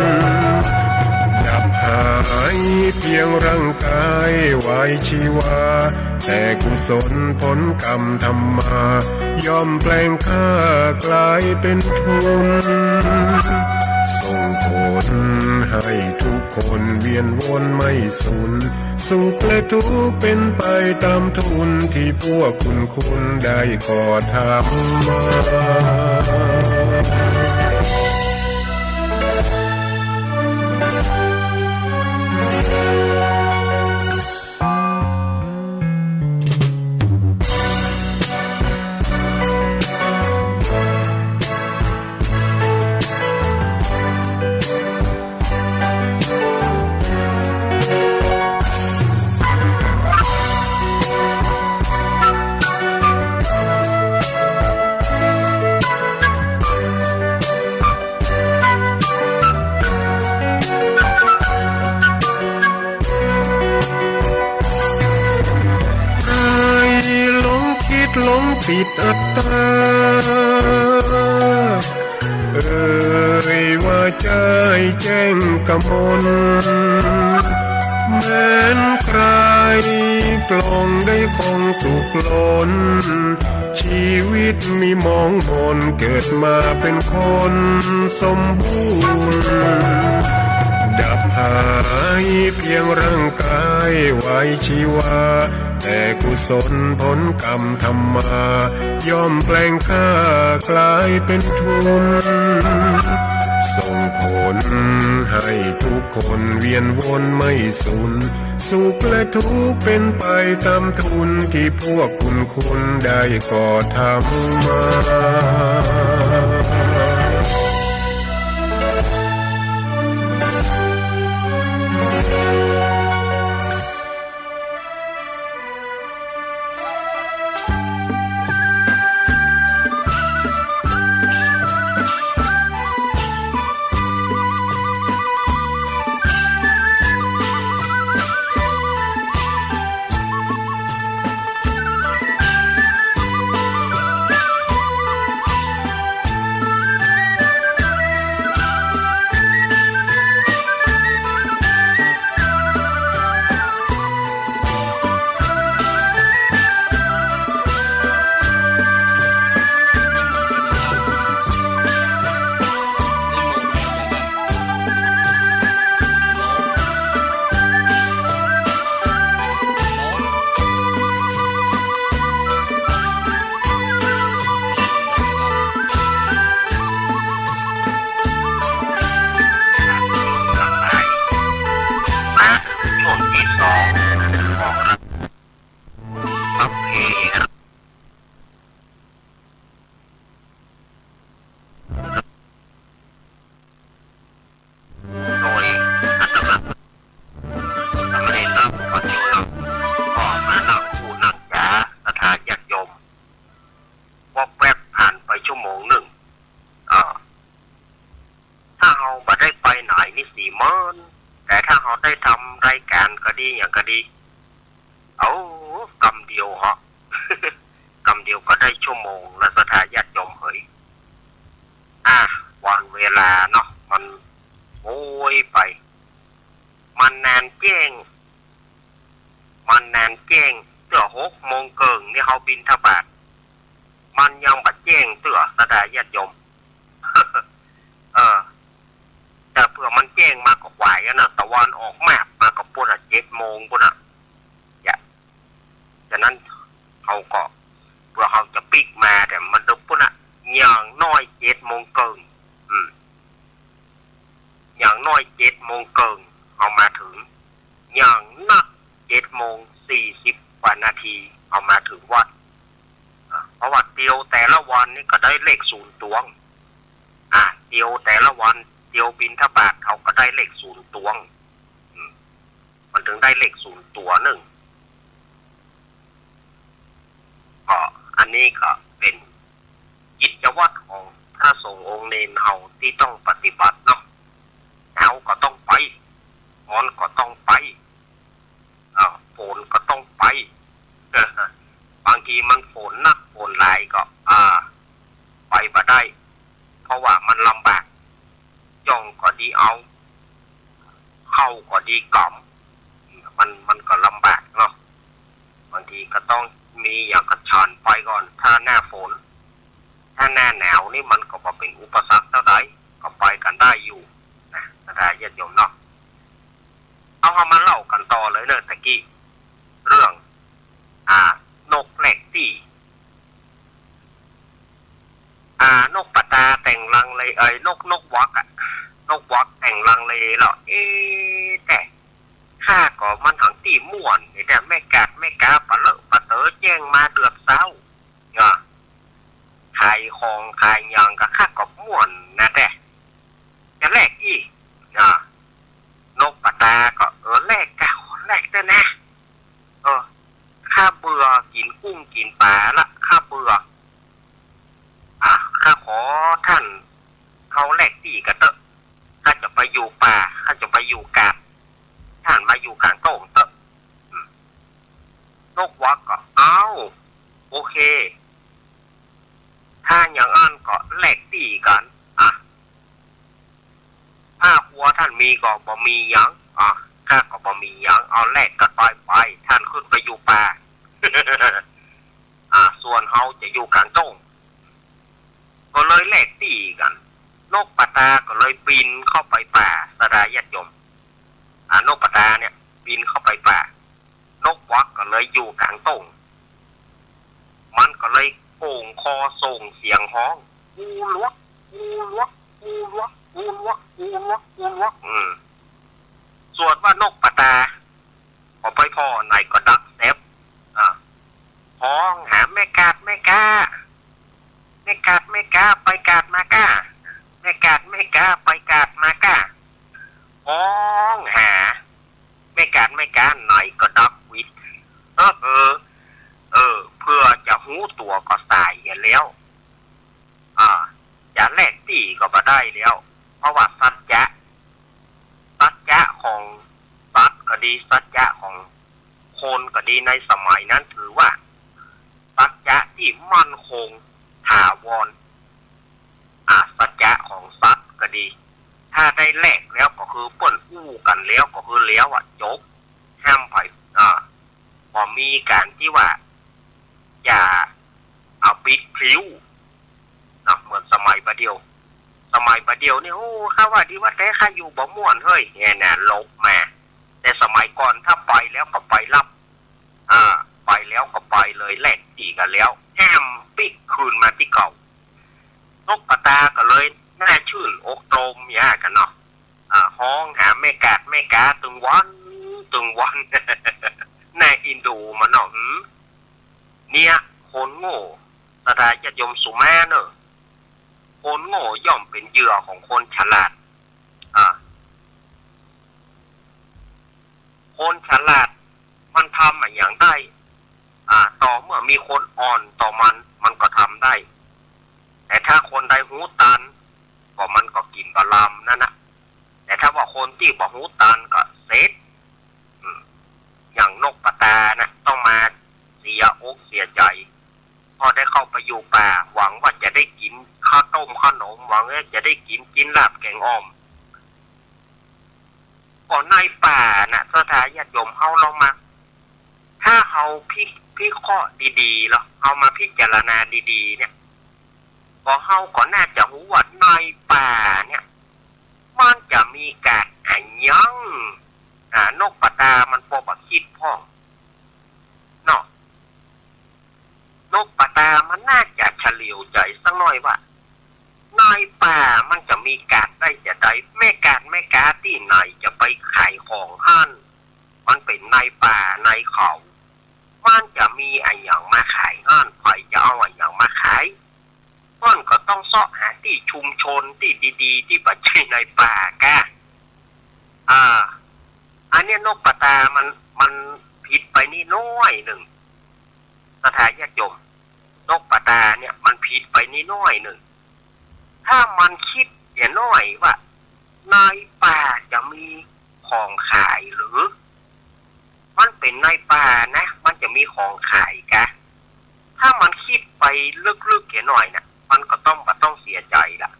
ดับหายเพียงร่างกายวายชีวา แต่กุศลผลกรรมทำมา ย่อมแปลงค่ากลายเป๋นทุน ส่งผลให้ทุกคนเวียนวนไม่สูญ สุขและทุกข์เป๋นไปต๋ามทุน ตี้พวกคุณคุณได้ก่อทำมา ใคร่หลงคิดหลงผิดอัตต๋า เอ่ยว่าใจ้แจ้งกมล แม้นใคร่ปรองได้คงสุขล้น ชีวิตมีมองมน เกิดมาเป๋นคนสมบูรณ์ ดับหายเพียงร่างกายวายชีวา แต่กุศลผลกรรมทำมา ย่อมแปลงค่ากลายเป๋นทุน ส่งผลให้ทุกคนเวียนวนไม่สูญ สุขและทุกข์เป๋นไปต๋ามทุน ตี้พวกคุณคุณได้ก่อทำมาโดยอาตมา สามเณรเนาะ ก็มานั่งอู้นั่งจ๋า ศรัทธาญาติโยม วอกแวกผ่านไปชั่วโมงนึ่ง อ่า ถ้าเฮาบ่ได้ไปไหนนี่สิเมิน แต่ถ้าเฮาได้ทำรายก๋านก็ดี หยังก็ดี เอา กำเดียวเหาะ กำเดียวก็ได้ชั่วโมงแล้ว ศรัทธาญาติโยมเหย อ่ะ วันเวลาเนาะ มันโอยไป มันแหนแจ้ง มันแหนแจ้งเตื้อหกโมงเกิ่งนี่ เฮาบิณฑบาต มันยังบ่แจ้งเตื้อ ศรัทธาญาติโยม เออ แต่เปื้อมันแจ้งมาก็ไหวอะนะ ตะวันออกแมบมาก็ปุ้นอะ เจ็ดโมงปุ้นอะ อย่า ฉะนั้นเฮาก็ เปื้อเฮาจะปิ๊กมา แต่มันตึงปุ้นอะ อย่างน้อยเจ็ดโมงเกิ่ง อืม อย่างน้อยเจ็ดโมงเกิ่ง เฮามาเถิง อย่างนักเจ็ดโมงสี่สิบกว่านาที เฮามาเถิงวัด อ่ะ เพราะว่าเตียวแต่ละวันนี่ก็ได้เลขศูนย์ตวง อ่ะ เตียวแต่ละวัน เตียวบิณฑบาต เฮาก็ได้เลขศูนย์ตวง อืม มันถึงได้เลขศูนย์ตั๋วนึ่ง ก็อันนี้ก็เป๋นกิจวัตรของพระสงฆ์องค์เณรเฮาตี้ต้องปฏิบัติเนาะ หนาวก็ต้องไป ฮ้อนก็ต้องไป จ้องก็ดีเอา เข้าก็ดีก๋ำ มัน มันก็ลำบากเนาะ บางทีก็ต้องมีอย่างกะฉันไปก่อน ถ้าหน้าฝน ถ้าหน้าหนาวนี่มันก็บ่เป๋นอุปสรรคเต้าใด ก็ไปกั๋นได้อยู่นะ บรรดาญาติโยมเนาะ เอา เอามาเล่ากั๋นต่อเลยเนาะ ตะกี้ เรื่อง อ่า นกแลกตี้ อ่า นกปะตาแต่งลังเล เอ้ย นก นกวักอะ นกวักแต่งลังเลแล้ว เอ๊ะ แต่ข้าก็มันหังตี้ม่วนนี่ แต่แม่กาดแม่กาปะเลอะปะเต๋อแจ้งมาเดือดเซ้า เนาะ ขายของขายหยังก็ข้าก็ม่วนนะ แต่จะแลกอี้ เนาะ นกปะตาก็ เออ แลกกะ แลกเต๊อะนะ เออ ข้าเบื่อกิ๋นกุ้งกิ๋นป๋าละ ข้าเบื่อ อ่ะ ข้าขอต้านเฮาแลกตี้กั๋นเต๊อะ ข้าจะไปอยู่ป่า ข้าจะไปอยู่กาด ต้านมาอยู่ก๋างโต้งเต๊อะ อืม นกวักก็ เอ้า โอเค ถ้าอย่างอั้นก็แลกตี้กั๋น อ่ะ ถ้าครัวต้านมีก็บ่มีหยัง อ่ะ ข้าก็บ่มีหยัง เอาแลกกั๋นไป ไป ต้านขึ้นไปอยู่ป่า อ่ะ ส่วนเฮาจะอยู่ก๋างโต้ง ก็เลยแลกตี้กั๋น นกปะตาก็เลยบินเข้าไปป่า บรรดาญาติโยม อ่ะ นกปะตาเนี่ยบินเข้าไปป่า นกวักก็เลยอยู่ก๋างโต้ง มันก็เลยโก่งคอส่งเสียงฮ้อง กูลวก กูลวก กูลวก กูลวก กูลวก กูลวก อืม ส่วนว่านกปะตา พอไปผ่อไหนก็ดักแซบ อ่า ฮ้องหาแม่กาดแม่กา แม่กาดแม่กาไปกาดมาก้า แม่กาดแม่กาไปกาดมาก้า ฮ้องหาแม่กาดแม่กาไหนก็ดักวิด เออ เออ เออ เปื้อจะฮู้ตั๋วก็สายเหียแล้ว อ่า จะแลกตี้ก็บ่ได้แล้ว เพราะว่าสัจจะ สัจจะของสัตว์ก็ดี สัจจะของคนก็ดี ในสมัยนั้นถือว่าสัจจะตี้มั่นคงถาวร อ่า สัจจะของสัตว์ก็ดี ถ้าได้แลกแล้วก็คือเปิ้นอู้กั๋นแล้วก็คือแล้วอะ จบ ห้ามใผ อ่า บ่มีก๋านตี้ว่าจะเอาปิดพลิ้ว เนาะ เหมือนสมัยบ่าเดี่ยว สมัยบ่าเดี่ยวนี่ โอ้ ข้าว่าดีว่าแต๊ข้าอยู่บ่ม่วนเฮ้ย เนี่ยนะ ลบมา แต่สมัยก่อนถ้าไปแล้วก็ไปลับ อ่า ไปแล้วก็ไปเลย แลกตี้กั๋นแล้ว แหมปิ๊กคืนมาตี้เก่า นกปะตาก็เลยหน้าชื่นอกตรมยากั๋นเนาะ อ่า ฮ้องหาแม่กาดแม่กาตึงวัน ตึงวัน น่าเอ็นดูมันเนาะ หืม เนี่ย คนโง่ ศรัทธาญาติโยมสุมาเนอะ คนโง่ย่อมเป็นเหยื่อของคนฉลาด อ่า คนฉลาดมันทำอะหยังได้ อ่า ต่อเมื่อมีคนอ่อนต่อมัน มันก็ทำได้ แต่ถ้าคนใดฮู้ตัน ก็มันก็กิ๋นบ่ลำนั่นน่ะ แต่ถ้าว่าคนตี้บ่ฮู้ตันก็เสร็จ อืม อย่างนกปะตานะ ต้องมาเสียอกเสียใจ๋ พอได้เข้าไปอยู่ป่า หวังว่าจะได้กิ๋นข้าวต้มข้าวหนม หวังว่าจะได้กิ๋น กิ๋นลาบแก๋งอ่อม ก็ในป่าน่ะ ศรัทธาญาติโยมเฮาลองมา ถ้าเฮาพิ พิเคราะห์ดีๆ แล้วเฮามาพิจารณาดีๆ เนี่ย ก็เฮาก็น่าจะฮู้ว่าในป่าเนี่ย มันจะมีกาดอะหยัง อ่า นกปะตามันปอบ่คิดพ่อง เนาะ นกปะตามันน่าจะเฉลียวใจ๋สักหน้อยว่า ในป่ามันจะมีกาดได้จาใด แม่กาดแม่กาตี้ไหนจะไปขายของหั้น มันเป๋นในป่าในเขา มันจะมีอะหยังมาขายหั้น ใผจะเอาอะหยังมาขาย เปิ้นก็ต้องเซาะหาตี้ชุมชนตี้ดีๆ ตี้บ่ใจ้ในป่าก้า อ่า อันเนี้ยนกปะตามัน มันผิดไปนิดหน้อยนึ่ง ศรัทธาญาติโยม นกปะตาเนี่ยมันผิดไปนิดหน้อยนึ่ง ถ้ามันคิดเหียหน้อยว่าในป่าจะมีของขายหรือ มันเป๋นในป่านะ มันจะมีของขายกา ถ้ามันคิดไปลึกๆ เหียหน้อยน่ะ มันก็ต้อง บ่ต้องเสียใจ๋ละ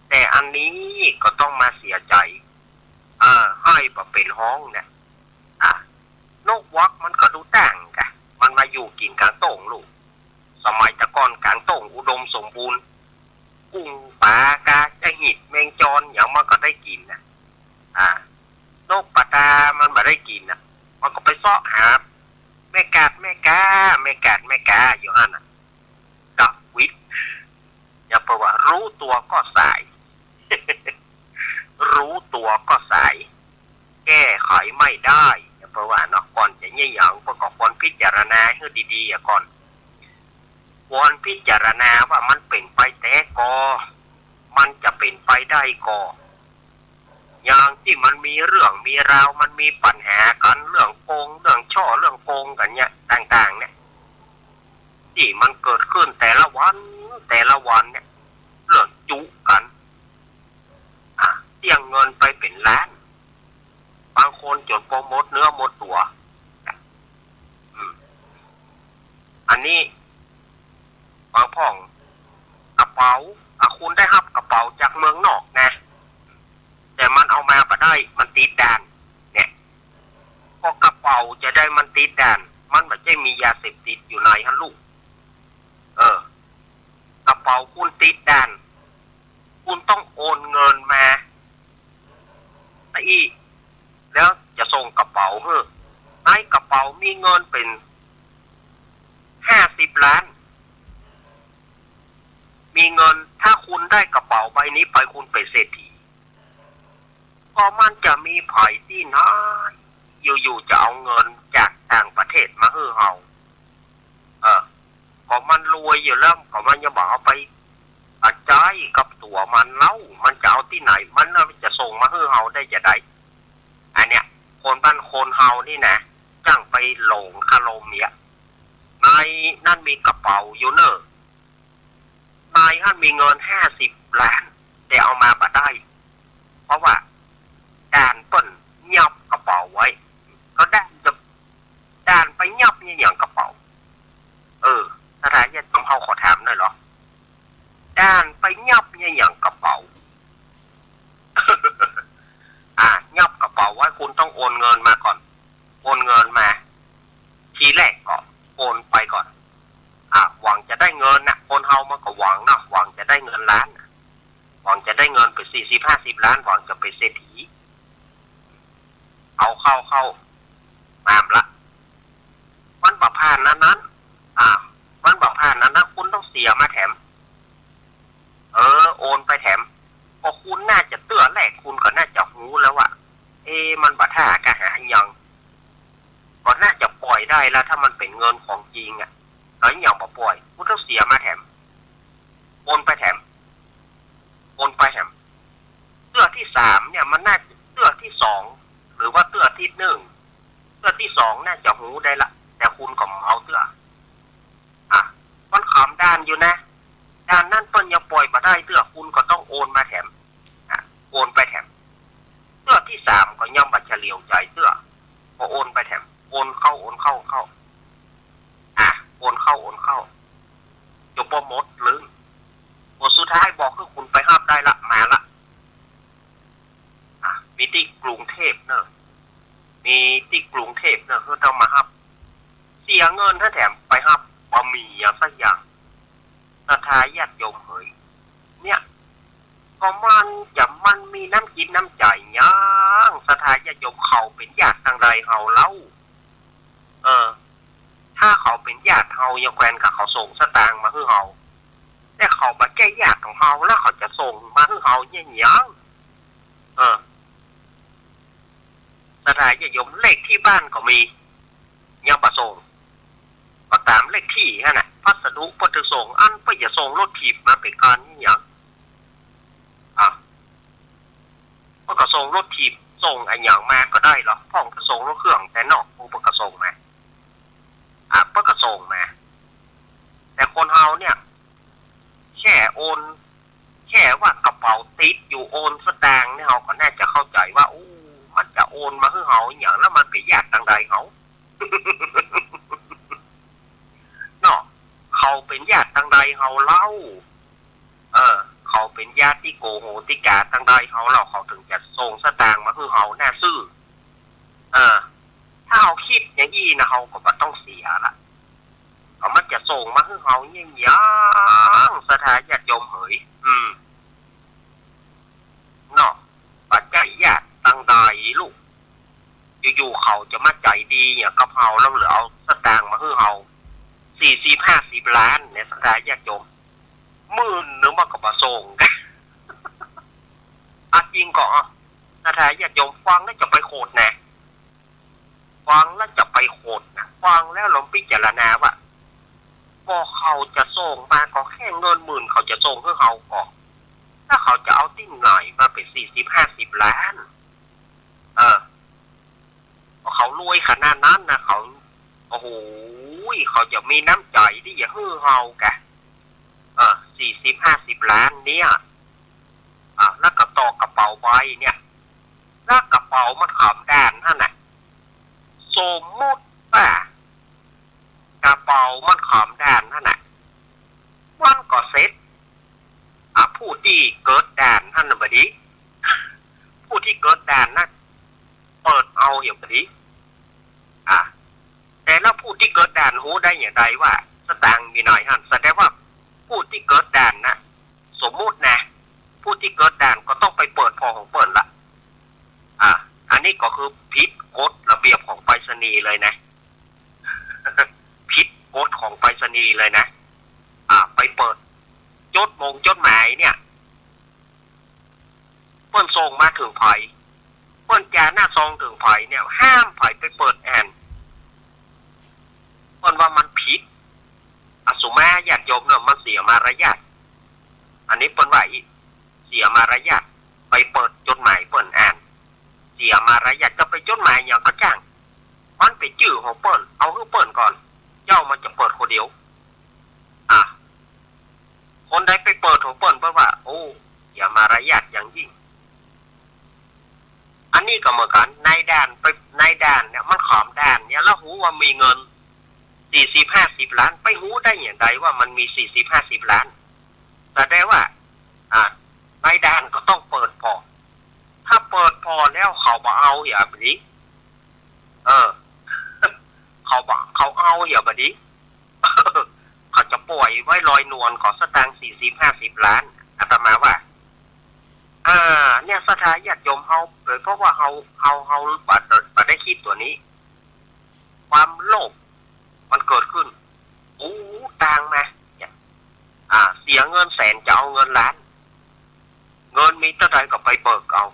แต แต่อันนี้ก็ต้องมาเสียใจ๋ อ่า ไห้บ่เป๋นฮ้องนะ อ่า นกวักมันก็ดูต่างกะ มันมาอยู่กิ๋นก๋างโต้งลูก สมัยแต่ก่อนก๋างโต้งอุดมสมบูรณ์ กุ้งป๋ากาจะหิดแมงจรหยังมันก็ได้กิ๋นนะ อ่า นกปะตามันบ่ได้กิ๋นนะ มันก็ไปเซาะหาแม่กาดแม่กา แม่กาดแม่กาอยู่หั้นนะ ดับวิด อย่าไปว่ารู้ตัวก็สาย รู้ตัวก็สาย แก้ไขไม่ได้ อย่าไปว่าเนาะ ก่อนจะเยียะหยังก็ควรพิจารณาหื้อดีๆ อะก่อน ควรพิจารณาว่ามันเป๋นไปแต๊ก่อ มันจะเป๋นไปได้ก่อ อย่างตี้มันมีเรื่องมีราว มันมีปัญหากั๋น เรื่องโกง เรื่องฉ้อ เรื่องโกงกั๋นเนี่ย ต่างๆ เนี่ย ตี้มันเกิดขึ้นแต่ละวัน แต่ละวันเนี่ย เรื่องจุ๋กั๋น อ่ะ เสี้ยงเงินไปเป๋นล้าน บางคนจ๋นบ่หมดเนื้อหมดตั๋ว อืม อันนี้ บางพ่อง กระเป๋า อ่ะ คุณได้ฮับกระเป๋าจากเมืองนอกนะ แต่มันเอามาบ่ได้ มันติดด่าน เนี่ย ก็กระเป๋าจาใดมันติดด่าน มันบ่ใจ้มียาเสพติดอยู่ในหั้นลูก เออ กระเป๋าคุณติดด่าน คุณต้องโอนเงินมา ซะอี้ แล้วจะส่งกระเป๋าหื้อ ในกระเป๋ามีเงินเป๋นห้าสิบล้าน มีเงิน ถ้าคุณได้กระเป๋าใบนี้ไปคุณเป๋นเศรษฐี ก็มันจะมีใผตี้ไหน อยู่ๆ จะเอาเงินจากต่างประเทศมาหื้อเฮา เออ ก็มันรวยอยู่แล้ว ก็มันยังบ่เอาไป อ่ะ ใจ๊กับตั๋วมันเล่า มันจะเอาตี้ไหน มันน่ะจะส่งมาหื้อเฮาได้จาใด อันเนี้ย คนบ้านคนเฮานี่นะ จั้งไปหลงคารมเนี่ย ในนั้นมีกระเป๋าอยู่เน่อ ในหั้นมีเงินห้าสิบล้าน แต่เอามาบ่ได้ เพราะว่าด่านเปิ้นยับกระเป๋าไว้ ก็ด่านจะ ด่านไปยับเยียะหยังกระเป๋า เออ ศรัทธาญาติโยมเฮาขอถามหน่อยเหรอ ด่านไปยับเยียะหยังกระเป๋า อ่ะ ยับกระเป๋าไว้ คุณต้องโอนเงินมาก่อน โอนเงินมา ทีแรกก็โอนไปก่อน อ่ะ หวังจะได้เงินน่ะ คนเฮามันก็หวังเนาะ หวังจะได้เงินล้านน่ะ หวังจะได้เงินไปสี่สิบห้าสิบล้าน หวังจะเป๋นเศรษฐี เอาเข้าเข้า มาละ มันบ่ผ่านอันนั้น อ่า มันบ่ผ่านอันนั้น คุณต้องเสียมาแถม เออ โอนไปแถม ก็คุณน่าจะเตื้อแรก คุณก็น่าจะฮู้แล้วว่า เอ๊ะ มันบ่ท่ากะหาหยัง ก็น่าจะปล่อยได้แล้ว ถ้ามันเป๋นเงินของจริงอะ ก็ยังบ่ปล่อย คุณต้องเสียมาแถม โอนไปแถม โอนไปแถม เตื้อตี้สามเนี่ย มันน่าจะเตื้อตี้สอง หรือว่าเตื้อตี้นึ่ง เตื้อตี้สองน่าจะฮู้ได้ละ แต่คุณก็บ่เอาเตื้อ อ่ะ มันข้ามด่านอยู่นะ ด่านนั้นเปิ้นยังปล่อยบ่ได้เตื้อ คุณก็ต้องโอนมาแถม อ่ะ โอนไปแถม เตื้อตี้สามก็ยังบ่เฉลียวใจ๋เตื้อ ก็โอนไปแถม โอนเข้า โอนเข้า เข้า อ่ะ โอนเข้า โอนเข้า จนบ่หมดลึง ผลสุดท้ายบอกคือคุณไปฮับได้ละ มาละ อ่ะ มีตี้กรุงเทพฯเน่อ มีตี้กรุงเทพฯเน่อ คือต้องมาฮับ เสียเงินแถมไปฮับ บ่มีหยังสักอย่าง ศรัทธาญาติโยมเหย เนี่ย ก็มันจะ มันมีน้ำจิตน้ำใจ๋หยัง ศรัทธาญาติโยม เขาเป๋นญาติตังใดเฮาเล่า เออ ถ้าเขาเป๋นญาติเฮา ยังแควนกะเขาส่งสตางค์มาหื้อเฮา แต่เขาบ่ใจ้ญาติของเฮา แล้วเขาจะส่งมาหื้อเฮาเยียะหยัง เออ ศรัทธาญาติโยม เลขตี้บ้านก็มี ยังบ่ส่ง ก็ต๋ามเลขตี้หั้นน่ะ พัสดุเปิ้นจะส่ง อันเปิ้นจะส่งรถถีบมาเป๋นก๋านเยียะหยัง อ่ะ เปิ้นก็ส่งรถถีบ ส่งอะหยังมาก็ได้เหรอ พ่องก็ส่งรถเครื่องแต่นอก เปิ้นก็ส่งมา อ่ะ เปิ้นก็ส่งมา แต่คนเฮาเนี่ย แค่โอน แค่ว่ากระเป๋าติดอยู่ โอนสตางค์เนี่ย เฮาก็น่าจะเข้าใจ๋ว่า อู้ มันจะโอนมาหื้อเฮาอะหยัง แล้วมันเป๋นญาติตังใดเฮา เนาะ เขาเป๋นญาติตังใดเฮาเล่า เออ เขา เขาเป๋นญาติโกโหติกาตังใดเฮาเล่า เขาเถิงจะส่งสตางค์มาหื้อเฮาหน้าซื่อ เออ ถ้าเฮาคิดอย่างอี้นะ เฮาก็บ่ต้องเสียละ เขามันจะส่งมาหื้อเฮาเยียงๆ ศรัทธาญาติโยมเหย อืม เนาะ บ่ใจ้ญาติตังใดลูก อยู่ๆ เขาจะมาใจ๋ดีเนี่ยกับเฮา แล้วเหลือเอาสตางค์มาหื้อเฮา สี่สิบห้าสิบล้านเนี่ย ศรัทธาญาติโยม หมื่นนึ่งมันก็บ่ส่ง อะ จริงก่อ ศรัทธาญาติโยม ฟังแล้วจะไปโขดนะ ฟังแล้วจะไปโขดนะ ฟังแล้วลองพิจารณาว่า ก็เขาจะส่งมาก็แค่เงินหมื่นเขาจะส่งหื้อเฮาก่อ ถ้าเขาจะเอาตี้ไหนมาเป๋นสี่สิบห้าสิบล้าน เออ เขารวยขนาดนั้นนะ เขา โอ้โห เขาจะมีน้ำใจ๋ตี้จะหื้อเฮากะ เออ สี่สิบห้าสิบล้านเนี่ย อ่ะ แล้วก็ต่อกระเป๋าใบเนี่ย แล้วกระเป๋ามันขามด้านหั้นน่ะ สมมุติว่ากระเป๋ามันขามด้านหั้นน่ะ มันก็เสร็จ อ่ะ ผู้ตี้เกิดด้านหั้นน่ะบ่ดี ผู้ตี้เกิดด้านนะ เปิดเอาเหียบ่ดี อ่ะ แต่แล้วผู้ตี้เกิดด้านฮู้ได้อย่างใดว่าสตางค์มีน้อยหั้น แสดงว่าผู้ตี้เกิดด้านนะ สมมุตินะ ผู้ตี้เกิดด้านก็ต้องไปเปิดผ่อของเปิ้นละ อ่ะ อันนี้ก็คือผิดกฎระเบียบของไปรษณีย์เลยนะ ผิดกฎของไปรษณีย์เลยนะ อ่ะ ไปเปิดจดหมงจดหมายเนี่ย เปิ้นส่งมาเถิงใผ เปิ้นจ่าหน้าซองเถิงใผเนี่ย ห้ามใผไปเปิดอ่าน เปิ้นว่ามันผิด อะ สุมาญาติโยมเนาะ มันเสียมารยาท อันนี้เปิ้นว่าอี้ เสียมารยาท ไปเปิดจดหมายเปิ้นอ่าน เสียมารยาท จะไปจดหมายหยังก็จ้าง มันเป๋นจื้อของเปิ้น เอาหื้อเปิ้นก่อน เจ้ามันจะเปิดคนเดียว อ่ะ คนใดไปเปิดของเปิ้น เปิ้นว่า โอ้ เสียมารยาทอย่างยิ่ง อันนี้ก็เหมือนกั๋น นายด้านไป นายด้านเนี่ย มันขามด้านเนี่ย แล้วฮู้ว่ามีเงินสี่สิบห้าสิบล้าน ไปฮู้ได้อย่างใดว่ามันมีสี่สิบห้าสิบล้าน แสดงว่า อ่ะ นายด้านก็ต้องเปิดผ่อ ถ้าเปิดผ่อแล้วเขาบ่เอาเหียบ่ดี เออ เขาบ่ เขาเอาเหียบ่ดี เขาจะป่อยไว้ลอยนวลก่อ สตางค์สี่สิบห้าสิบล้าน อาตมาว่า อ่า เนี่ย ศรัทธาญาติโยมเฮา โดยเพราะว่าเฮา เฮา เฮาบ่ บ่ได้คิดตั๋วนี้ ความโลภมันเกิดขึ้น อู้ ตางมา เนี่ย อ่า เสียเงินแสนจะเอาเงินล้าน เงินมีเต้าใดก็ไปเบิกเอา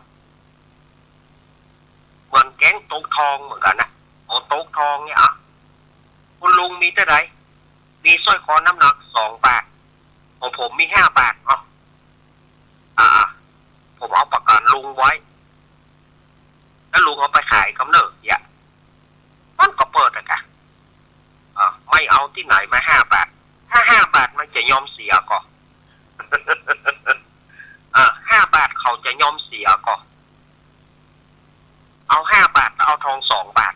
เหมือนแก๊งตกทองเหมือนกั๋นนะ เอาตกทองเนี่ย อ่ะ คุณลุงมีเต้าใด มีสร้อยคอน้ำหนักสองบาท ของผมมีห้าบาท เอา อ่า ผมเอาประกั๋นลุงไว้ แล้วลุงเอาไปขายกำเนิดเนี่ย มันก็เปิดอะกะ อ่า ไม่เอาตี้ไหนมาห้าบาท ถ้าห้าบาทมันจะยอมเสียก่อ อ่า ห้าบาทเขาจะยอมเสียก่อ เอาห้าบาท เอาทองสองบาท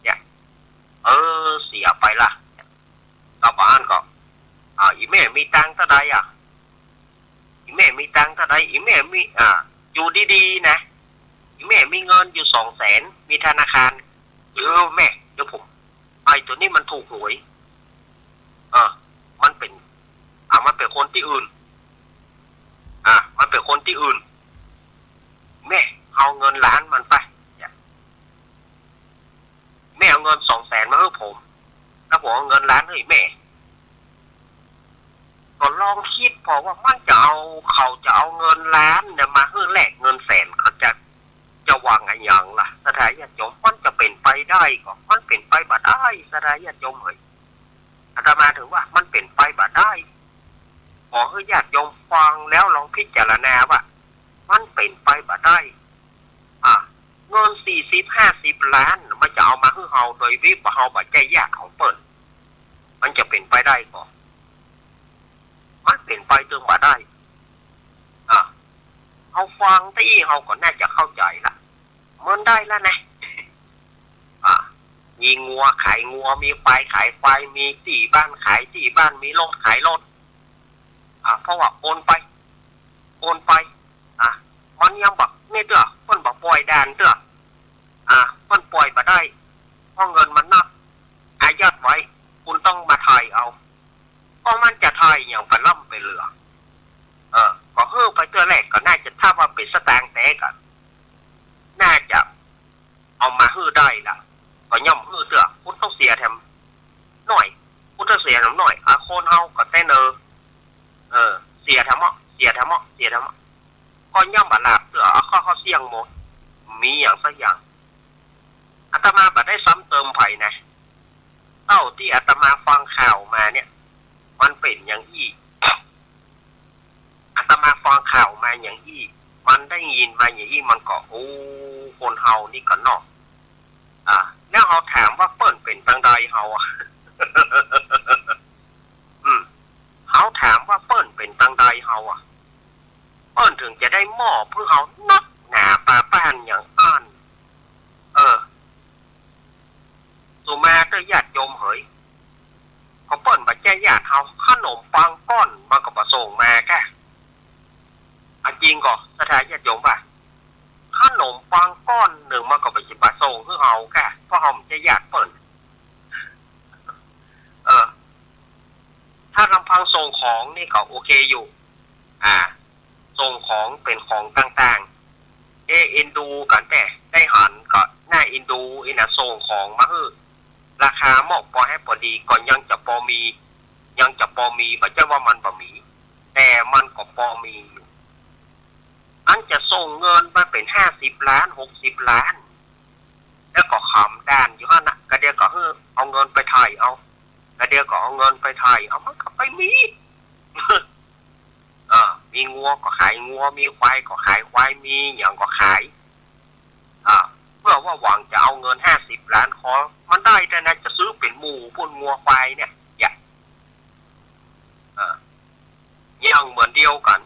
เนี่ย เออ เสียไปละ กลับบ้านก็ อ่า อี่แม่มีตังค์เต้าใดอะ อี่แม่มีตังค์เต้าใด อี่แม่มี อ่า อยู่ดีๆ นะ อี่แม่มีเงินอยู่สองแสน มีธนาคาร เออ แม่ เดี๋ยวผม ไอ้ตั๋วนี้มันถูกหวย เออ มันเป๋น อ่า มันเป๋นคนตี้อื่น อ่า มันเป๋นคนตี้อื่น แม่ เอาเงินล้านมันไป เนี่ย แม่เอาเงินสองแสนมาหื้อผม แล้วผมเอาเงินล้านหื้อแม่ ก็ลองคิดผ่อว่ามันจะเอา เขาจะเอาเงินล้านเนี่ยมาหื้อแลกเงินแสน เขาจะ จะหวังอะหยังล่ะ ศรัทธาญาติโยม มันจะเป๋นไปได้ก่อ มันเป๋นไปบ่ได้ ศรัทธาญาติโยมเหย อาตมาถือว่ามันเป๋นไปบ่ได้ ขอหื้อญาติโยมฟังแล้วลองพิจารณาว่า มันเป๋นไปบ่ได้ อ่ะ เงินสี่สิบห้าสิบล้าน มันจะเอามาหื้อเฮาโดยวิบว่าเฮาบ่ใจ้ญาติของเปิ้น มันจะเป๋นไปได้ก่อ มันเป๋นไปเติงบ่ได้ อ่ะ เฮาฟังตี้อี้เฮาก็น่าจะเข้าใจ๋ละ มันได้ละนะ อ่ะ มีงัวขายงัว มีควายขายควาย มีตี้บ้านขายตี้บ้าน มีรถขายรถ อ่ะ เพราะว่าโอนไป อนไป อ่ะ มันยังบ่ นี่เตื้อ เปิ้นบ่ป่อยด่านเตื้อ อ่ะ เปิ้นป่อยบ่ได้ เพราะเงินมันนัก อายัดไว้ คุณต้องมาถ่ายเอา ก็มันจะถ่ายหยังไปล้ำไปเหลือ เออ ก็หื้อไปเตื้อแรกก็น่าจะ ถ้าว่าเป๋นสตางค์แต๊ก็ น่าจะเอามาหื้อได้ละ ก็ย่อมหื้อเตื้อ คุณต้องเสียแถมหน้อย คุณต้องเสียแถมหน้อย อ่ะ คนเฮาก็แต๊เนอ เออ เสียแถมเนาะ เสียแถมเนาะ เสียแถมเนาะ ก็ย่อมบ่หลาบเตื้อ เอาเข้า เข้าเสี้ยงหมด มีหยังสักอย่าง อาตมาบ่ได้ซ้ำเติมใผนะ เต้าตี้อาตมาฟังข่าวมาเนี่ย มันเป๋นอย่างอี้ อาตมาฟังข่าวมาอย่างอี้ มันได้ยินมาอย่างอี้ มันก็ โอ้ คนเฮานี่ก็เนาะ อ่า แล้วเฮาถามว่าเปิ้นเป๋นตังใดเฮาอะ อืม เฮาถามว่าเปิ้นเป๋นตังใดเฮาอะ เปิ้นถึงจะได้มอบหื้อเฮานักหนาปาป้านอย่างอั้น เออ สุมาเต๊อะญาติโยมเหย ก็เปิ้นบ่ใจ้ญาติเฮา ขนมปังก้อนมันก็บ่ส่งมาก้า อ่ะ จริงก่อ ศรัทธาญาติโยมว่า ขนมปังก้อนนึ่งมันก็บ่ บ่ส่งหื้อเฮาก้า เพราะเฮาบ่ใจ้ญาติเปิ้น เออ ถ้าลำพังส่งของนี่ก็โอเคอยู่ อ่า ส่งของเป๋นของต่างๆ เอ เอ็นดูกั๋นแต๊ ได้หันก็น่าเอ็นดูอี้นะ ส่งของมาหื้อ ราคามอกปอแฮปปอดี ก็ยังจะปอมี ยังจะปอมี บ่ใจ้ว่ามันบ่มี แต่มันก็ปอมีอยู่ อันจะส่งเงินมาเป๋นห้าสิบล้าน หกสิบล้าน แล้วก็ขำด่านอยู่หั้นน่ะ กะเดียวก็หื้อเอาเงินไปถ่ายเอา กะเดียวก็เอาเงินไปถ่ายเอา มันก็ไปมี เออ มีงัวก็ขายงัว มีควายก็ขายควาย มีหยังก็ขาย อ่า เพื่อว่าหวังจะเอาเงินห้าสิบล้าน ขอมันได้เต๊อะนะ จะซื้อเป๋นหมู่ปุ้นงัวควายเนี่ย อย่า อ่า อย่างเหมือนเดียวกั๋น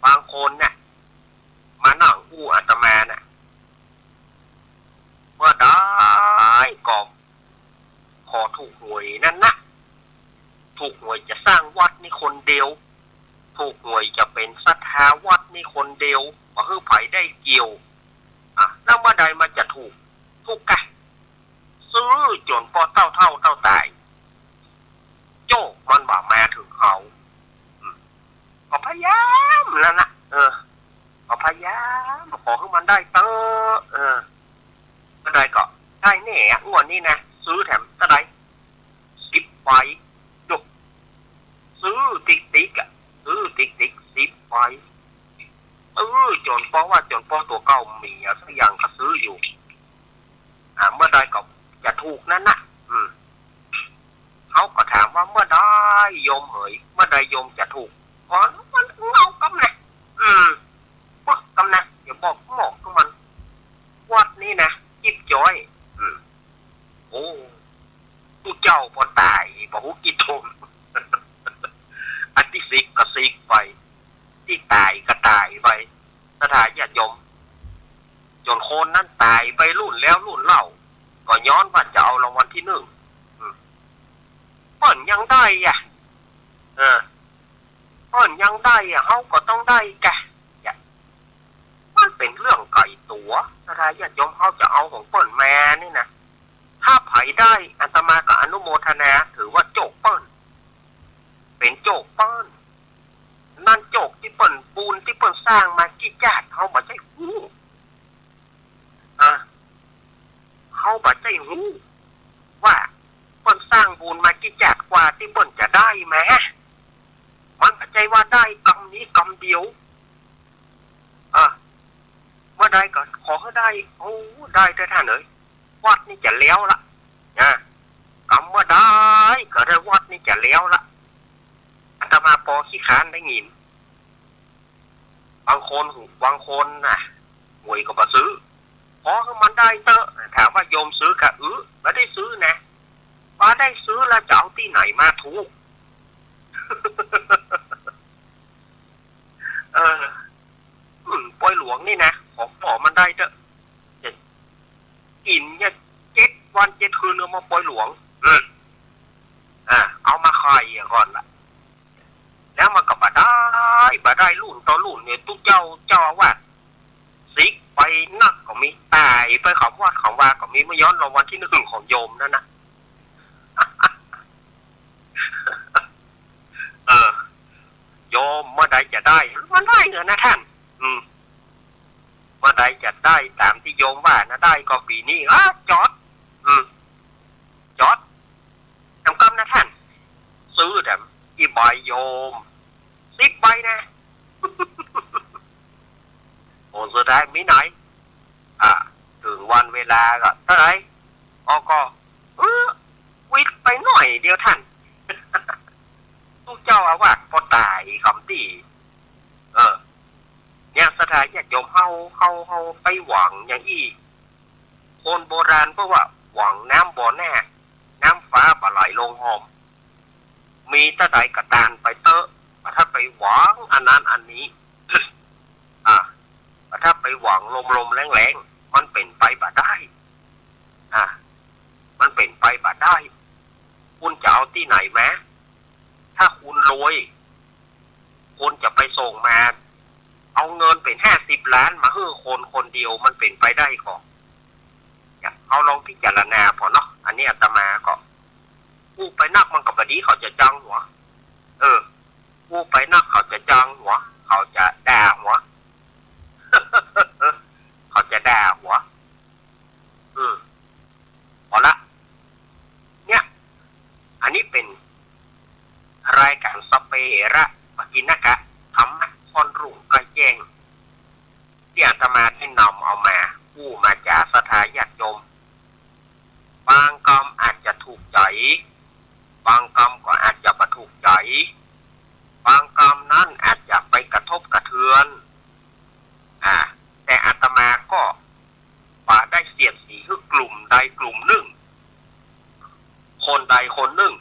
บางคนเนี่ย มานั่งอู้อาตมาน่ะ เมื่อใดก็ขอถูกหวยนั่นนะ ถูกหวยจะสร้างวัดนี้คนเดียว ถูกหวยจะเป๋นศรัทธาวัดนี้คนเดียว บ่หื้อใผได้เกี่ยว อ่ะ แล้วเมื่อใดมันจะถูก ถูกกะ ซื้อจ๋นปอเต้าเฒ่าเต้าต๋าย โจ้มันบ่มาเถิงเฮา อืม ก็พยายามนั่นนะ เออ ก็พยายาม ขอหื้อมันได้เต๊อะ เออ เมื่อใดก็ได้แน่อะ งวดนี้นะ ซื้อแถมเต้าใด สิบใบ ดู ซื้อติ๊กๆ อะ ซื้อติ๊กๆ สิบใบ เออ จ๋นปอว่าจ๋นปอตั๋วเก่ามีอะสักอย่างก็ซื้ออยู่ อ่า เมื่อใดก็จะถูกนั่นนะ อืม เขาก็ถามว่าเมื่อใดโยมเหย เมื่อใดโยมจะถูก อ๋อ มันเอากำนะ อืม บอกกำนะ อย่าบอกหมอกมัน วัดนี้นะ จิ๊บจ้อย อืม โอ้ ตุ๊เจ้าปอต๋าย บ่ฮู้กี่ต๋น อันตี้สิกก็สิกไป ตี้ต๋ายก็ต๋ายไป ศรัทธาญาติโยม จ๋นคนนั้นต๋ายไปรุ่นแล้วรุ่นเล่า ก็ย้อนว่าจะเอารางวัลตี้นึ่ง อืม เปิ้นยังได้อะ เออ เปิ้นยังได้อะ เฮาก็ต้องได้กะ เนี่ย มันเป๋นเรื่องไก๋ตั๋ว ศรัทธาญาติโยม เฮาจะเอาของเปิ้นมานี่นะ ถ้าใผได้ อาตมาก็อนุโมทนา ถือว่าโจคเปิ้น เป๋นโจคเปิ้น นั่นโจคตี้เปิ้น บุญตี้เปิ้นสร้างมากี่จาติ เฮาบ่ใจ้ฮู้ อ่ะ เฮาบ่ใจ้ฮู้ว่าเปิ้นสร้างบุญมากี่จาติกว่าตี้เปิ้นจะได้มา มันบ่ใจ้ว่าได้กำนี้กำเดียว อ่ะ เมื่อใดก็ขอหื้อได้ โอ้ ได้เต๊อะต้านเอ๋ย วัดนี้จะแล้วละ นะ กำเมื่อใดก็ได้ วัดนี้จะแล้วละ อาตมาปอขี้คร้านได้ยิน บางคน บางคนน่ะ หวยก็บ่ซื้อ ขอหื้อมันได้เต๊อะ ถามว่าโยมซื้อกะ อือ บ่ได้ซื้อนะ บ่ได้ซื้อแล้วจะเอาตี้ไหนมาถูก เออ อืม ปอยหลวงนี่นะ ขอ ขอมันได้เต๊อะ จะกิ๋นเนี่ย เจ็ดวันเจ็ดคืนก็มาปอยหลวง อืม อ่า เอามาไข่อะก่อนละ แล้วมันก็บ่ได้ บ่ ก็ได้รุ่นต่อรุ่นเนี่ย ตุ๊เจ้า เจ้าอาวาส สิบไปนักก็มี ต๋ายไปขำวัดขำวาก็มี บ่ย้อนรางวัลตี้นึ่งของโยมนั้นนะ เออ โยมเมื่อใดจะได้ มันได้เถอะนะท่าน อืม เมื่อใดจะได้ต๋ามตี้โยมว่านะ ได้ก็ปี๋นี้ อ้า จอด อืม จอด แถมกำนะท่าน ซื้อแถมกี่ใบโยม สิบใบนะ โอ้ สุดท้ายมีไหน อ่า เถิงวันเวลาก็เต้าใด อ้อ ก็ เออ วิดไปหน้อยเดียวท่าน ตุ๊เจ้าอาวาสก็ต๋ายกำตี้ เออ เนี่ย ศรัทธาญาติโยม เฮา เฮา เฮาไปหวังอย่างอี้ คนโบราณเปิ้นว่า หวังน้ำบ่อหน้า น้ำฟ้าบ่ไหลลงหอม มีเต้าใดก็ตานไปเต๊อะ บ่ทัดไปหวังอันนั้นอันนี้ อ่า บ่ทัดไปหวังลมๆแล้งๆ มันเป๋นไปบ่ได้ อ่า มันเป๋นไปบ่ได้ คุณจะเอาตี้ไหนมา ถ้าคุณรวย คุณจะไปส่งมา เอาเงินเป๋นห้าสิบล้านมาหื้อคนคนเดียว มันเป๋นไปได้ก่อ เนี่ย เฮาลองพิจารณาผ่อเนาะ อันนี้อาตมาก็ อู้ไปนักมันก็บ่ดี เขาจะจองหัว เออ อู้ไปนักเขาจะจองหัว เขาจะด่าหัว เขาจะด่าหัว อืม พอละ เนี่ย อันนี้เป๋นรายก๋านสัพเพเหระ ปกิณณกะ ธรรมะค่อนรุ่งใกล้แจ้ง ตี้อาตมาได้นำเอามา อู้มาจ๋าศรัทธาญาติโยม บางกำอาจจะถูกใจ๋ บางกำก็อาจจะบ่ถูกใจ๋ บางกำนั้นอาจจะไปกระทบกระเทือน อ่า แต่อาตมาก็บ่ได้เสียดสีหื้อกลุ่มใดกลุ่มนึ่ง คนใดคนนึ่ง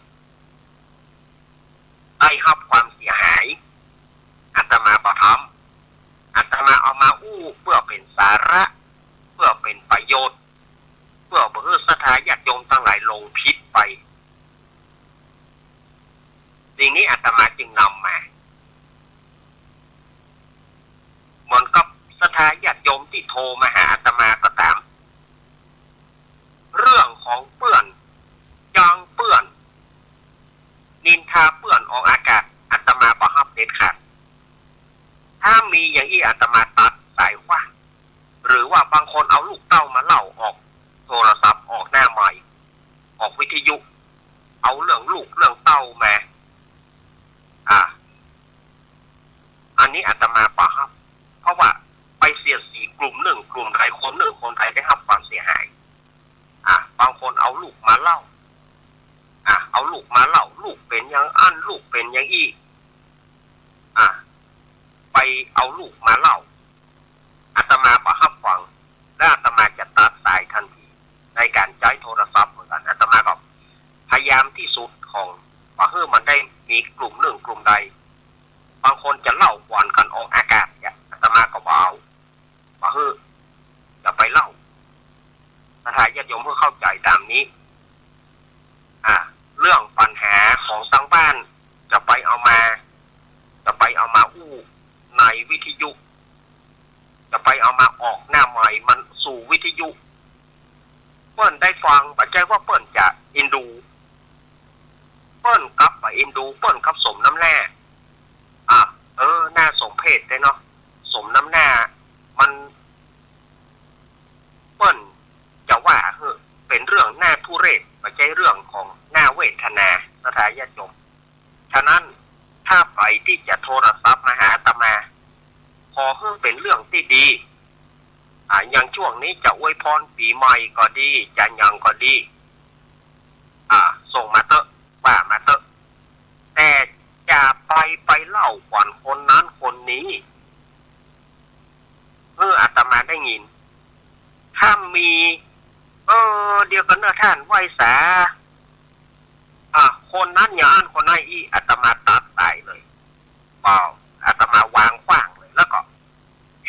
ได้ฮับความเสียหาย อาตมาบ่ทำ อาตมาเอามาอู้เปื้อเป๋นสาระ เปื้อเป๋นประโยชน์ เปื้อบ่หื้อศรัทธาญาติโยมตังหลายหลงผิดไป สิ่งนี้อาตมาจึงนำมา เหมือนกับศรัทธาญาติโยมตี้โทรมาหาอาตมาก็ต๋าม เรื่องของเปื้อน จองเปื้อน นินทาเปื้อนออกอากาศ อาตมาบ่ฮับเด็ดขาด ถ้ามีอย่างอี้อาตมาตัดสายขว้าง หรือว่าบางคนเอาลูกเต้ามาเล่าออกโทรศัพท์ ออกหน้าไมค์ ออกวิทยุ เอาเรื่องลูกเรื่องเต้ามา อ่า อันนี้อาตมาบ่ฮับ เพราะว่าไปเสียดสีกลุ่มนึ่งกลุ่มใดคนนึ่งคนใดได้ฮับความเสียหาย อ่ะ บางคนเอาลูกมาเล่า อ่ะ เอาลูกมาเล่า ลูกเป๋นอย่างอั้น ลูกเป๋นอย่างอี้ อ่ะ ไปเอาลูกมาเล่า อาตมาบ่ฮับฟัง และอาตมาจะตัดสายทันที ในก๋านใจ๊โทรศัพท์เหมือนกั๋น อาตมาก็พยายามตี้สุดของ บ่หื้อมันได้มีกลุ่มนึ่งกลุ่มใด บางคนจะเล่าขวัญกั๋นออกอากาศเนี่ย อาตมาก็บ่เอา บ่หื้อ จะไปเล่า ศรัทธาญาติโยมหื้อเข้าใจ๋ต๋ามนี้ อ่า เรื่องปัญหาของตังบ้าน จะไปเอามา จะไปเอามาอู้ในวิทยุ จะไปเอามาออกหน้าไมค์มันสู่วิทยุ เปิ้นได้ฟัง บ่ใจ้ว่าเปิ้นจะเอ็นดู เปิ้นกลับบ่เอ็นดู เปิ้นกลับสมน้ำหน้า อ่ะ เออ น่าสมเพชได้เนาะ สมน้ำหน้า มัน เปิ้นจะว่าหื้อเป๋นเรื่องน่าทุเรศ บ่ใจ้เรื่องของน่าเวทนา ศรัทธาญาติโยม ฉะนั้น ถ้าใผตี้จะโทรศัพท์มาหาอาตมา ขอหื้อเป๋นเรื่องตี้ดี อ่า อย่างช่วงนี้จะอวยพรปี๋ใหม่ก็ดี จะหยังก็ดี อ่า ส่งมาเต๊อะ ว่ามาเต๊อะ แต่อย่าไป ไปเล่าขวัญคนนั้นคนนี้ หื้ออาตมาได้ยิน ถ้ามี เออ เดี๋ยวก่อนเน่อท่าน ไหว้สา อ่ะ คนนั้นอย่างอั้นคนนั้นอี้ อาตมาตัดสายเลย เปล่า อาตมาวางขว้างเลย แล้วก็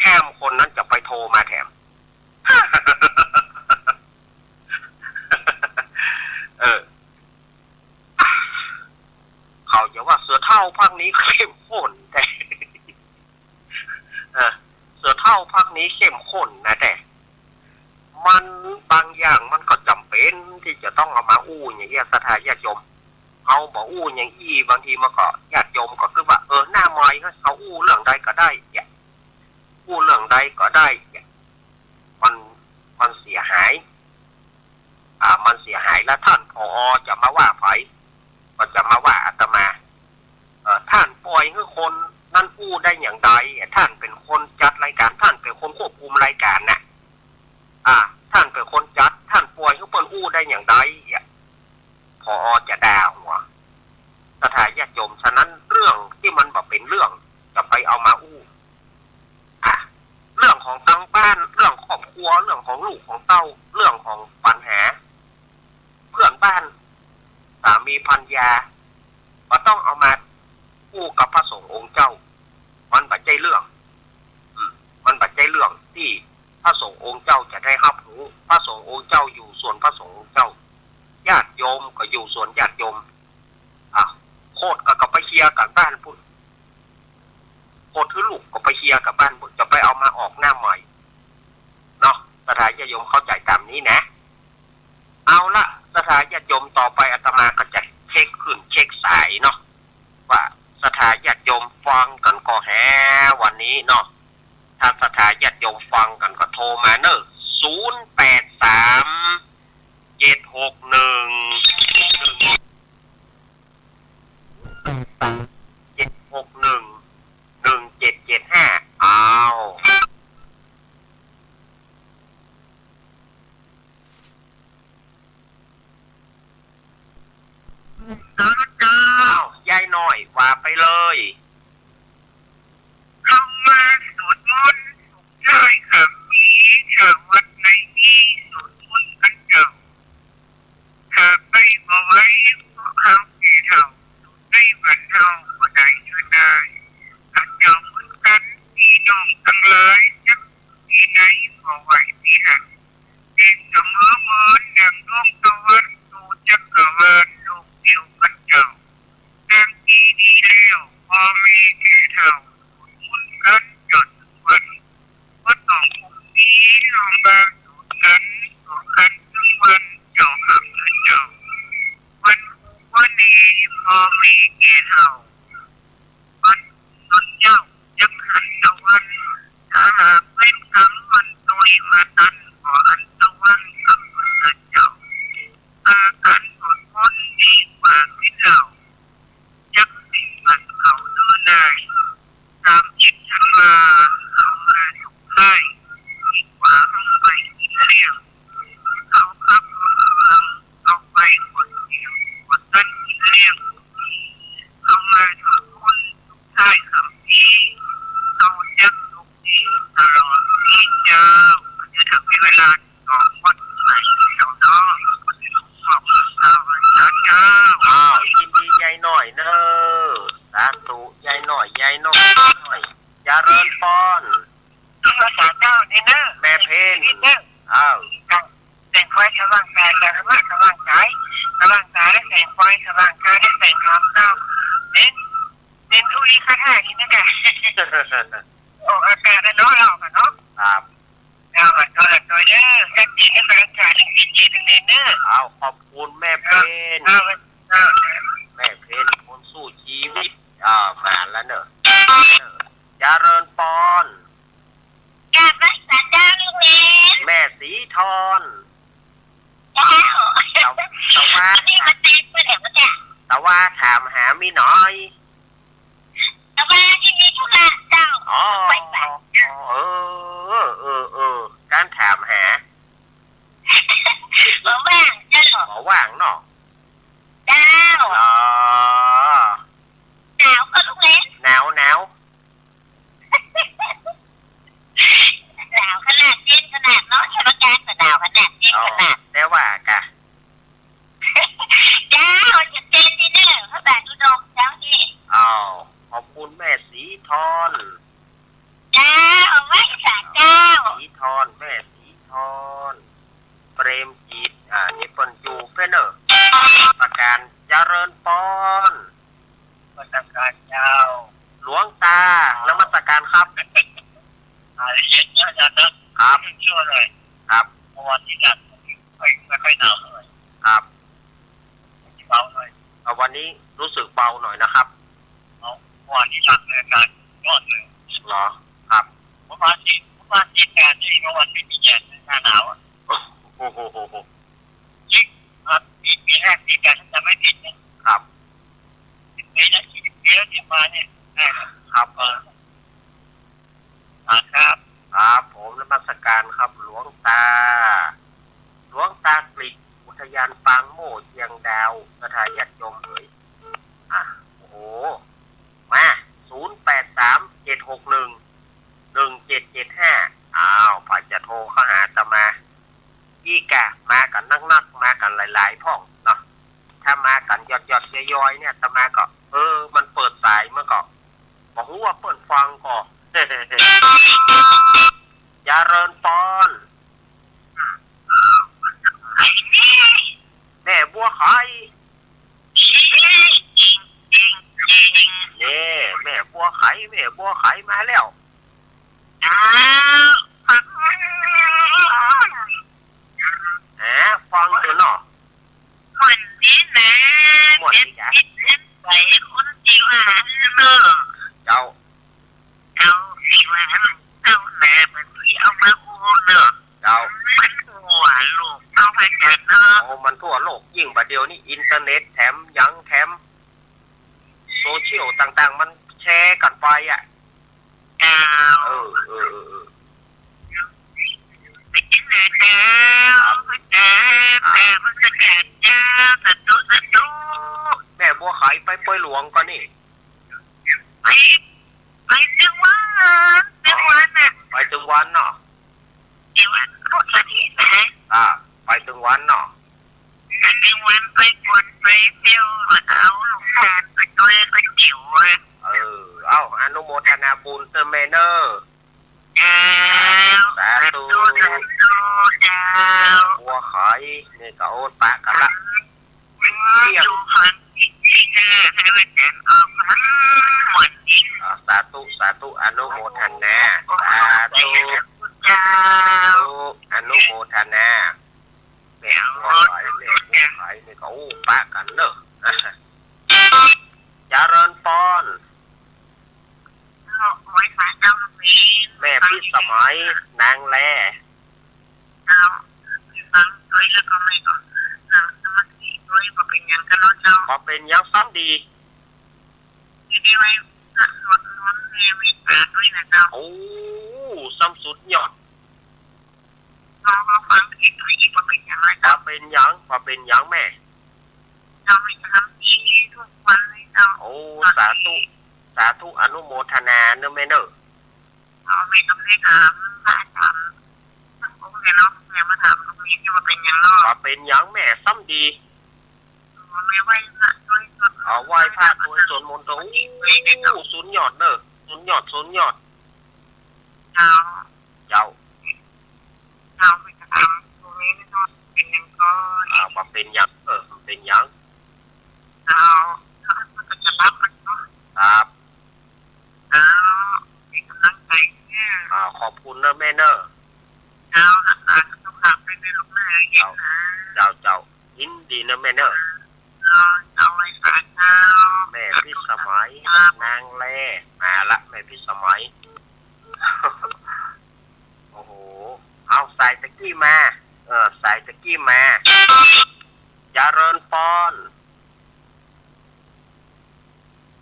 ห้ามคนนั้นจะไปโทรมาแถม เออ เขาจะว่าเสือเฒ่าภาคนี้เข้มข้นแท้ นี้เข้มข้นนะ แต่มันบางอย่างมันก็จ๋ำเป๋นตี้จะต้องเอามาอู้อย่างเงี้ย ศรัทธาญาติโยม เฮาบ่อู้อย่างอี้ บางทีมันก็ ญาติโยมก็คือว่า เออ หน้าใหม่ เฮาอู้เรื่องใดก็ได้เนี่ย อู้เรื่องใดก็ได้เนี่ย มัน มันเสียหาย อ่า มันเสียหาย แล้วท่าน ผอ จะมาว่าใผ ก็จะมาว่าอาตมา เอ่อ ท่านป่อยหื้อคนนั้นอู้ได้อย่างใด ท่านเป๋นคนจัดรายการ ท่านเป๋นคนควบคุมรายการน่ะ อ่า ท่านเป๋นคนจัด ท่านป่อยหื้อเปิ้นอู้ได้อย่างใด ผอ จะด่าหัว ศรัทธาญาติโยม ฉะนั้นเรื่องตี้มันบ่เป๋นเรื่อง จะไปเอามาอู้ อ่ะ เรื่องของตังบ้าน เรื่องครอบครัว เรื่องของลูกของเต้า เรื่องของปัญหาเปื้อนบ้าน สามีภรรยา บ่ต้องเอามาอู้กับพระสงฆ์องค์เจ้า มันบ่ใจ้เรื่อง อืม มันบ่ใจ้เรื่องตี้พระสงฆ์องค์เจ้าจะได้ฮับฮู้ พระสงฆ์องค์เจ้าอยู่ส่วนพระสงฆ์องค์เจ้า ญาติโยมก็อยู่ส่วนญาติโยม อ่ะ โคตรก็ ก็ไปเคลียร์กั๋นบ้านปุ้น โคตรหื้อลูกก็ไปเคลียร์กั๋นบ้านปุ้น จะไปเอามาออกหน้าใหม่เนาะ ศรัทธาญาติโยมเข้าใจ๋ต๋ามนี้นะ เอาละ ศรัทธาญาติโยม ต่อไปอาตมาก็จะเช็คคลื่นเช็คสายเนาะ ว่าศรัทธาญาติโยมฟังกั๋นก่อแหวันนี้เนาะ ถ้าศรัทธาญาติโยมฟังกั๋นก็โทรมาเนาะ ศูนย์แปดสาม เจ็ดหกหนึ่ง หนึ่ง แปดสาม เจ็ดหกหนึ่ง หนึ่งเจ็ดเจ็ดห้า อ้าว อ้าว ยายน้อย ว่าไปเลย เข้ามาสวดมนต์สุขใต้ค่ำมี เจ้าวัดไหนมีสวดมนต์กั๋นเจ้า ถ้าไปบ่ไหวเพราะเฮาแก่เฒ่า ในบ้านเฮาบ่ได้เชิญได้ เขาเจ้าเหมือนกั๋น พี่น้องตังหลาย จักตี้ไหนก็ไหว้ตี้หั้น เปรียบเสมือเหมือนดั่งดวงตะวันสู่จักรวาลโลกเดียวกั๋นเจ้า ตางตี้ดีแล้ว พ่อแม่แก่เฒ่า สวดมนต์กั๋นจนถึงวัน บ่ต้องกุมตี ลองบางสูตรกั๋น สวดกั๋นถึงวันเจ้าค่ำเถิดเจ้า วันฮู้วันดี พ่อแม่แก่เฒ่า วันตนเจ้าจักหันตะวัน ถ้าหากเวรกรรมมันตวยมาตัน ก็หันตะวันกับเถิดเจ้า อาการสวดมนต์ดีกว่ากินเหล้า จักสิ่งมันเข้าเนื้อได้ สามสิบธันวา เข้ามาสุขใต้ ดีกว่าเอาไปกินเลี้ยง เขาขับรถเมือง เอาไปขนเสียง บ่ตันกินเลี้ยง เข้ามาสวดมนต์สุขใต้ค่ำมี เขาจักสุขดีตลอดปีเจ้า จะทำให้เวลา ก็งวดใหม่เจ้าเนาะ คนที่รู้ชอบเจ้า สาธุเจ้า อ้าว ยินดียายน้อยเนอะ สาธุ ยายน้อย ยายน้อย เจริญพร ภาษาเจ้านี่เนอะ แม่เพ็ญ เนอะ อ้าว เจ้า แสงไฟสว่างกาย สว่าง สว่างกาย สว่างกายและแสงไฟ สว่างกายและแสงธรรมเจ้า เน้น เน้นทุลีคาถานี่นะจ๊ะ ออกอากาศแล้วเนาะ เราอะเนาะ ครับ เอาล่ะ เอาล่ะ เอาล่ะเด้อ แค่นี้ก็กำลังใจดีๆ เน้นๆ เด้อ เอา ขอบคุณแม่เพ็ญ เอา เอา แม่เพ็ญ คนสู้ชีวิต อ่า มาแล้วเนอะ เจริญพร กราบนมัสการเจ้าลุงเล็ก แม่สีทอน เจ้า ตะ ตะวา นี่มาเต็มไปไหนวะเนี่ย ตะวาถามหามีน้อย ตะวานี่มีธุระเจ้า อ๋อ ไปไป เออ เออ เออ เออ การถามหา บ่ว่างเจ้า บ่ว่างเนาะ เจ้า อ๋อ หนาวก็ลุงเล็ก หนาว หนาว หนาวขนาด เย็นขนาดเนาะ สถานการณ์ก็หนาวขนาด เย็นขนาด อ๋อ แต่ว่ากะ เจ้า จะเย็นนี่เนอะ พระบาทอุดมเจ้านี่ ครับ ช่วยหน่อย ครับ เมื่อวานนี้หนัก ไม่ค่อย ไม่ค่อยหนาวเท่าไหร่ ครับ เบาหน่อย เอา วันนี้รู้สึกเบาหน่อยนะครับ เอา เมื่อวานนี้หนักเลย อากาศร้อนเลย เหรอ ครับ เมื่อวานนี้ เมื่อวานนี้แดดนี่ เมื่อวานไม่มีแดดเลย หน้าหนาวอะ โอ้โห ครับ ปี ปีแรกปีแปด ถ้าจำไม่ผิดเนี่ย ครับ สิบปีนะ ยี่สิบปีแล้วเนี่ยมาเนี่ย ได้แล้ว ครับ เออ อ่า ครับ ครับผม นมัสการครับ หลวงตา หลวงตากฤษ อุทยานปางโม่เชียงดาว ศรัทธาญาติโยมเอ๋ย อ่ะ โอ้โห มา ศูนย์แปดสาม เจ็ดหกหนึ่ง หนึ่งเจ็ดเจ็ดห้า อ้าว ใผจะโทรเข้าหาอาตมา อี้กะ มากั๋นนักๆ มากั๋นหลายๆ พ่องเนาะ ถ้ามากั๋นหยอดๆ ย้อยๆ เนี่ย อาตมาก็ เออ มันเปิดสายมันก็ บ่ฮู้ว่าเปิ้นฟังก่อ เจริญปอน แม่บัวไข นี่ แม่บัวไข แม่บัวไขมาแล้ว อ้าว อ่า ฟังอยู่เนาะ ม่วนดีนะ ม่วนดีจ้ะ เอ็ดเอ็ดเอ็ด ไหวคนที่ว่าเนอะ เจ้า เจ้า ที่ว่ามันเจ้านา มันที่เอามาอู้เนอะ เจ้า มันทั่วโลกเนาะ พระอาจารย์เนาะ โอ้ มันทั่วโลก ยิ่งบ่าเดี่ยวนี้ อินเทอร์เน็ตแถมหยังแถม โซเชียลต่างๆ มันแชร์กั๋นไปอะ เจ้า เออ เออ เออ เออ ไปกิ๋นเลยเจ้า ครับ เจ้า เจ้า มันก็แดดเจ้า สาธุ สาธุ แม่บัวไขไปปอยหลวงก่อนี่ ไป ไปตึงวัน ตึงวันน่ะ ไปตึงวันเนาะ ตึงวันเข้าสถิตนะ อ่า ไปตึงวันเนาะ ไปตึงวัน ไปกวน ไปเที่ยว เอาลูกหลานไปด้วย ไปจิ๋วอะ เออ เอ้า อนุโมทนาบุญเต๊อะแม่เน้อ เจ้า สาธุ สาธุ สาธุ เจ้า บัวไข นี่ก็โอดปะกั๋นละ เยี่ยม อยู่ฟังจริงๆ เออ ให้มันแจ่มออกมาหมดจริง อ่า สาธุ สาธุ อนุโมทนา สาธุ เจ้า สาธุ อนุโมทนา แม่บัวไข แม่บัวไข นี่ก็โอดปะกั๋นเน้อ เจริญปอน เจ้า ไหว้พระเจ้า แม่พิสมัย นางแล เจ้า ฟังด้วยแล้วก็แม่ก็นั่งสมาธิด้วย บ่เป๋นหยังกั๋นเนาะเจ้า บ่เป๋นหยัง ซ้ำดี จะได้ไหว้พระสวดมนต์แผ่เมตตาด้วยนะเจ้า โอ้ ซ้ำสุดยอด เจ้า ก็ฟังเทศน์ด้วย บ่เป๋นหยังนะเจ้า บ่เป๋นหยัง บ่เป๋นหยังแม่ เจ้า แม่จะทำดีทุกวันเลยเจ้า โอ้ สาธุ สาธุ อนุโมทนาเน้อแม่เน้อ เอา แม่ก็ไม่ได้ถามพระอาจารย์สักองค์เลยเนาะ แม่มาถามตรงนี้นี่ บ่เป๋นหยังเนาะ บ่เป๋นหยังแม่ ซ้ำดี เอา แม่ไหว้พระด้วยสวดมนต์ เอา ไหว้พระด้วยสวดมนต์ก็ โอ้ สุดยอดเน้อ สุดยอด สุดยอด เจ้า เจ้า เจ้า แม่ก็ถามตรงนี้เนาะ เป๋นหยังก่อ อ่า บ่เป๋นหยัง เออ บ่เป๋นหยัง เจ้า แล้วมันก็จะรับกันเนาะ ครับ เจ้า เป๋นก๋ำลังใจ๋เนี่ย อ่า ขอบคุณเน้อแม่เน้อ เจ้า รักษาสุขภาพไปในลูกเน้อ เจ้า เจ้า เจ้า ยินดีเน้อแม่เน้อ เจ้า เจ้า ไหว้สาเจ้า แม่พิสมัย เจ้า นางแล มาละ แม่พิสมัย โอ้โห เอา สายตะกี้มา เออ สายตะกี้มา เจริญปอน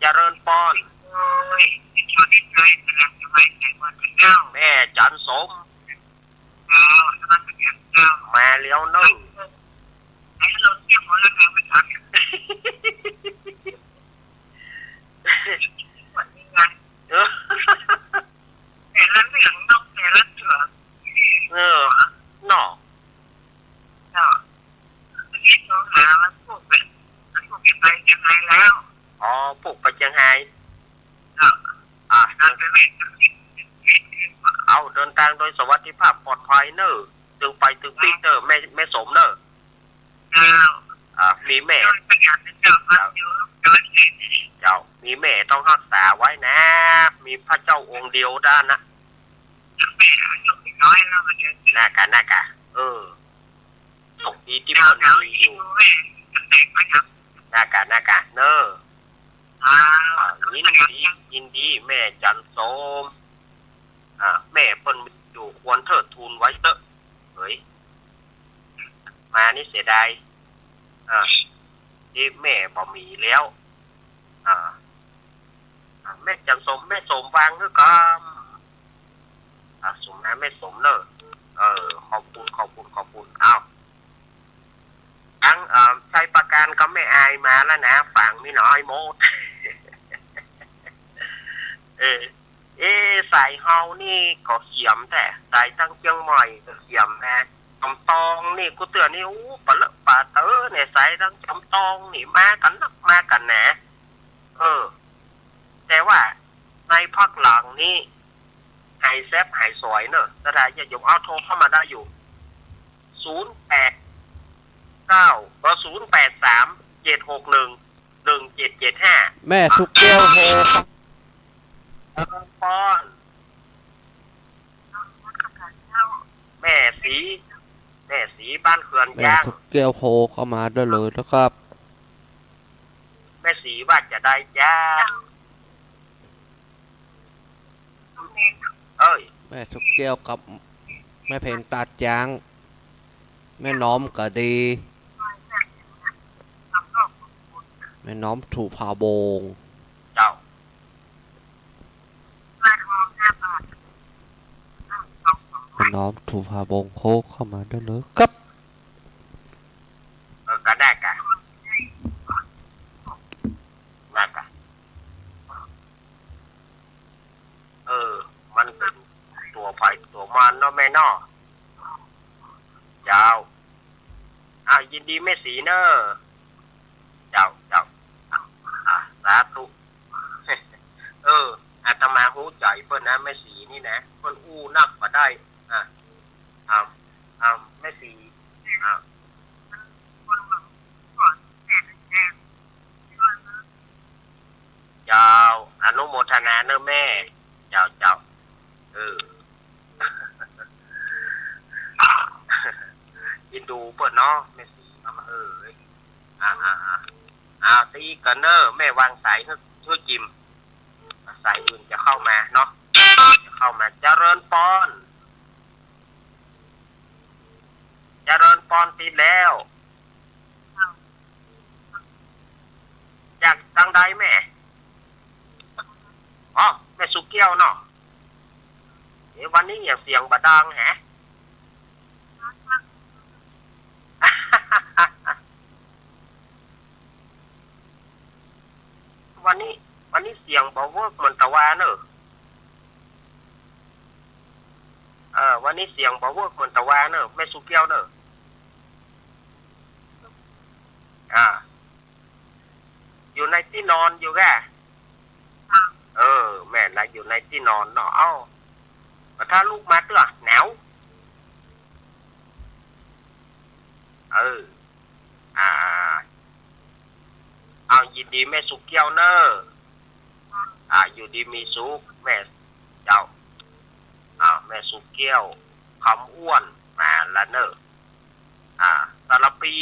เจริญปอน โอ้ย เป็นชนที่เคยเป็นหลักสบายใจกว่าเจ้า แม่จันสม เจ้า นมัสการเจ้า มาแล้วเน้อ ไอ้เราเที่ยวหมดแล้วนะ ไม่ทัน เออ แต่ละเรื่องเนาะ แต่ละเรื่อง เออ เนาะ เจ้า วันนี้โทรหาว่าพวกเป็น พวกจะไปเชียงรายแล้ว อ๋อ พวกไปเชียงราย เจ้า อ่ะ เดินไปแม่ เอา เดินทางโดยสวัสดิภาพปลอดภัยเน้อ ตึงไปตึงปิ๊กเน้อ แม่ แม่สมเน้อ เจ้า อ่า มีแม่ เจ้า มีแม่ต้องฮักษาไว้นะ มีพระเจ้าองค์เดียวด้านนะ แม่อายุ จันทร์สม อ่า แม่เปิ้นอยู่ควรเทิดทูนไว้เต๊อะ เอ๋ย มานี่เสียดาย อ่า นี่แม่บ่มีแล้ว อ่า อ่า แม่จันทร์สม แม่สมวางหื้อกำ อ่า สมนะ แม่สมเนอะ เออ ขอบคุณ ขอบคุณ ขอบคุณ อ้าว ตัง เอ่อ ชัยปราการกับแม่อายมาแล้วนะ ฝางมีน้อยโมด เออ เอ สายเฮานี่ก็เขียมแต๊ สายตังเจียงใหม่ก็เขียมนะ จอมตองนี่กูเตื้อนี่ อู้ ปะเลอะปะเต๋อเนี่ย สายตังจอมตองนี่มากั๋นนักมากั๋นหนา เออ แต่ว่าในพักหลังนี้ หายแซบหายสอยเนอะ ศรัทธาญาติโยม เอาโทรเข้ามาได้อยู่ ศูนย์แปดเก้า ก็ ศูนย์แปดสาม เจ็ดหกหนึ่ง หนึ่งเจ็ดเจ็ดห้า แม่สุกแก้วโฮ เจริญพร แม่ศรี แม่ศรีบ้านเขื่อน แม่ ยาง สุกแก้วโฮเข้ามาได้เลยนะครับ แม่ศรีว่าจะได้จ้า เอ้ย แม่สุกแก้วกับแม่เพ็ญตาดยาง แม่น้อมก็ดี แม่น้อมถูกผาบง เจ้า แม่น้อมถูกผาบงโฮเข้ามาได้เลยครับ เออ ก็ได้กะ ได้กะ เออ มันเป๋นตั๋วใผตั๋วมันเนาะแม่เนาะ เจ้า อ่ะ ยินดีแม่ศรีเนอะ เจ้า เจ้า อ่ะ อ่ะ สาธุ เออ อาตมาฮู้ใจ๋เปิ้นนะ แม่ศรีนี่นะ เปิ้นอู้นักบ่ได้ อ่ะ อ่ะ อ่ะ แม่ศรี อ่ะ เจ้า อนุโมทนาเนอะแม่ เจ้า เจ้า เออ เอ็นดูเปิ้นเนาะ แม่ศรี เอามา เออ อ่า อ่า อ่า อ่า ตี้กั๋นเนอะ แม่วางสายหื้อ หื้อจิม สายอื่นจะเข้ามาเนาะ จะเข้ามา เจริญปอน เจริญปอน ติดแล้ว จากตังใดแม่ อ๋อ แม่สุกแก้วเนาะ เอ๊ะ วันนี้อย่างเสียงบ่ดังแฮะ วันนี้ วันนี้เสียงบ่เวิร์กเหมือนตะวาเนอะ เออ วันนี้เสียงบ่เวิร์กเหมือนตะวาเนอะ แม่สุกแก้วเนอะ อ่า อยู่ในตี้นอนอยู่แก่ เออ แม่นละ อยู่ในตี้นอนเนาะ เอ้า ถ้าลุกมาเตื้อ แหนว เออ อ่า เอา ยินดีแม่สุกแก้วเนอะ อ่า อยู่ดีมีสุข แม่ เจ้า อ่า แม่สุกแก้ว คำอ้วน มาละเนอะ อ่า สารปี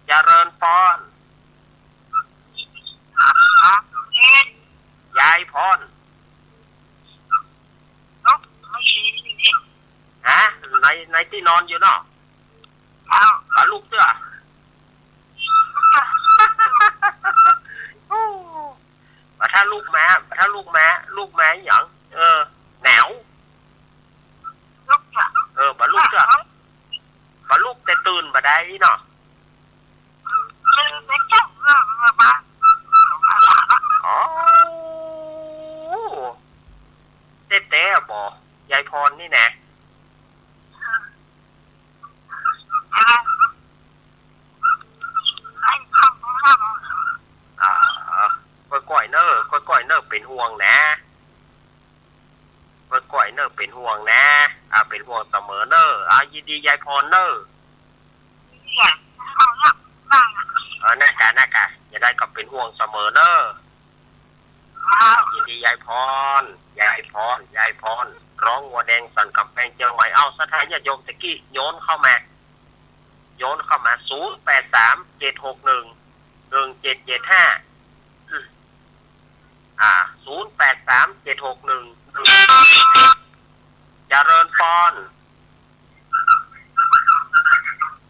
เจริญปอน ยายพร ฮะ ใน ในตี้นอนอยู่เนาะ บ่ลุกเตื้อ บ่ถ้าลุกมา บ่ถ้าลุกมา ลุกมาหยัง เออ แหนว เออ บ่ลุกเตื้อ บ่ลุกแต่ตื่นบ่ได้เนาะ อ๋อ แต๊ๆ บ่ ยายพรนี่นะ อ่า ก้อยๆ เน่อ ก้อยๆ เน่อ เป๋นห่วงนะ ก้อยๆ เน่อ เป๋นห่วงนะ อ่า เป๋นห่วงเสมอเน่อ อ่า ยินดียายพรเน่อ เออ นั่นกะ นั่นกะ จะได้ก็เป๋นห่วงเสมอเน่อ ยินดียายพร ยายพร ยายพร ร้องวัวแดงสั่นกำแพงเจียงใหม่ เอ้า ศรัทธาญาติโยมตะกี้โยนเข้ามา โยนเข้ามา ศูนย์แปดสาม เจ็ดหกหนึ่ง หนึ่งเจ็ดเจ็ดห้า อืม อ่า ศูนย์แปดสามเจ็ดหกหนึ่ง เจริญปอน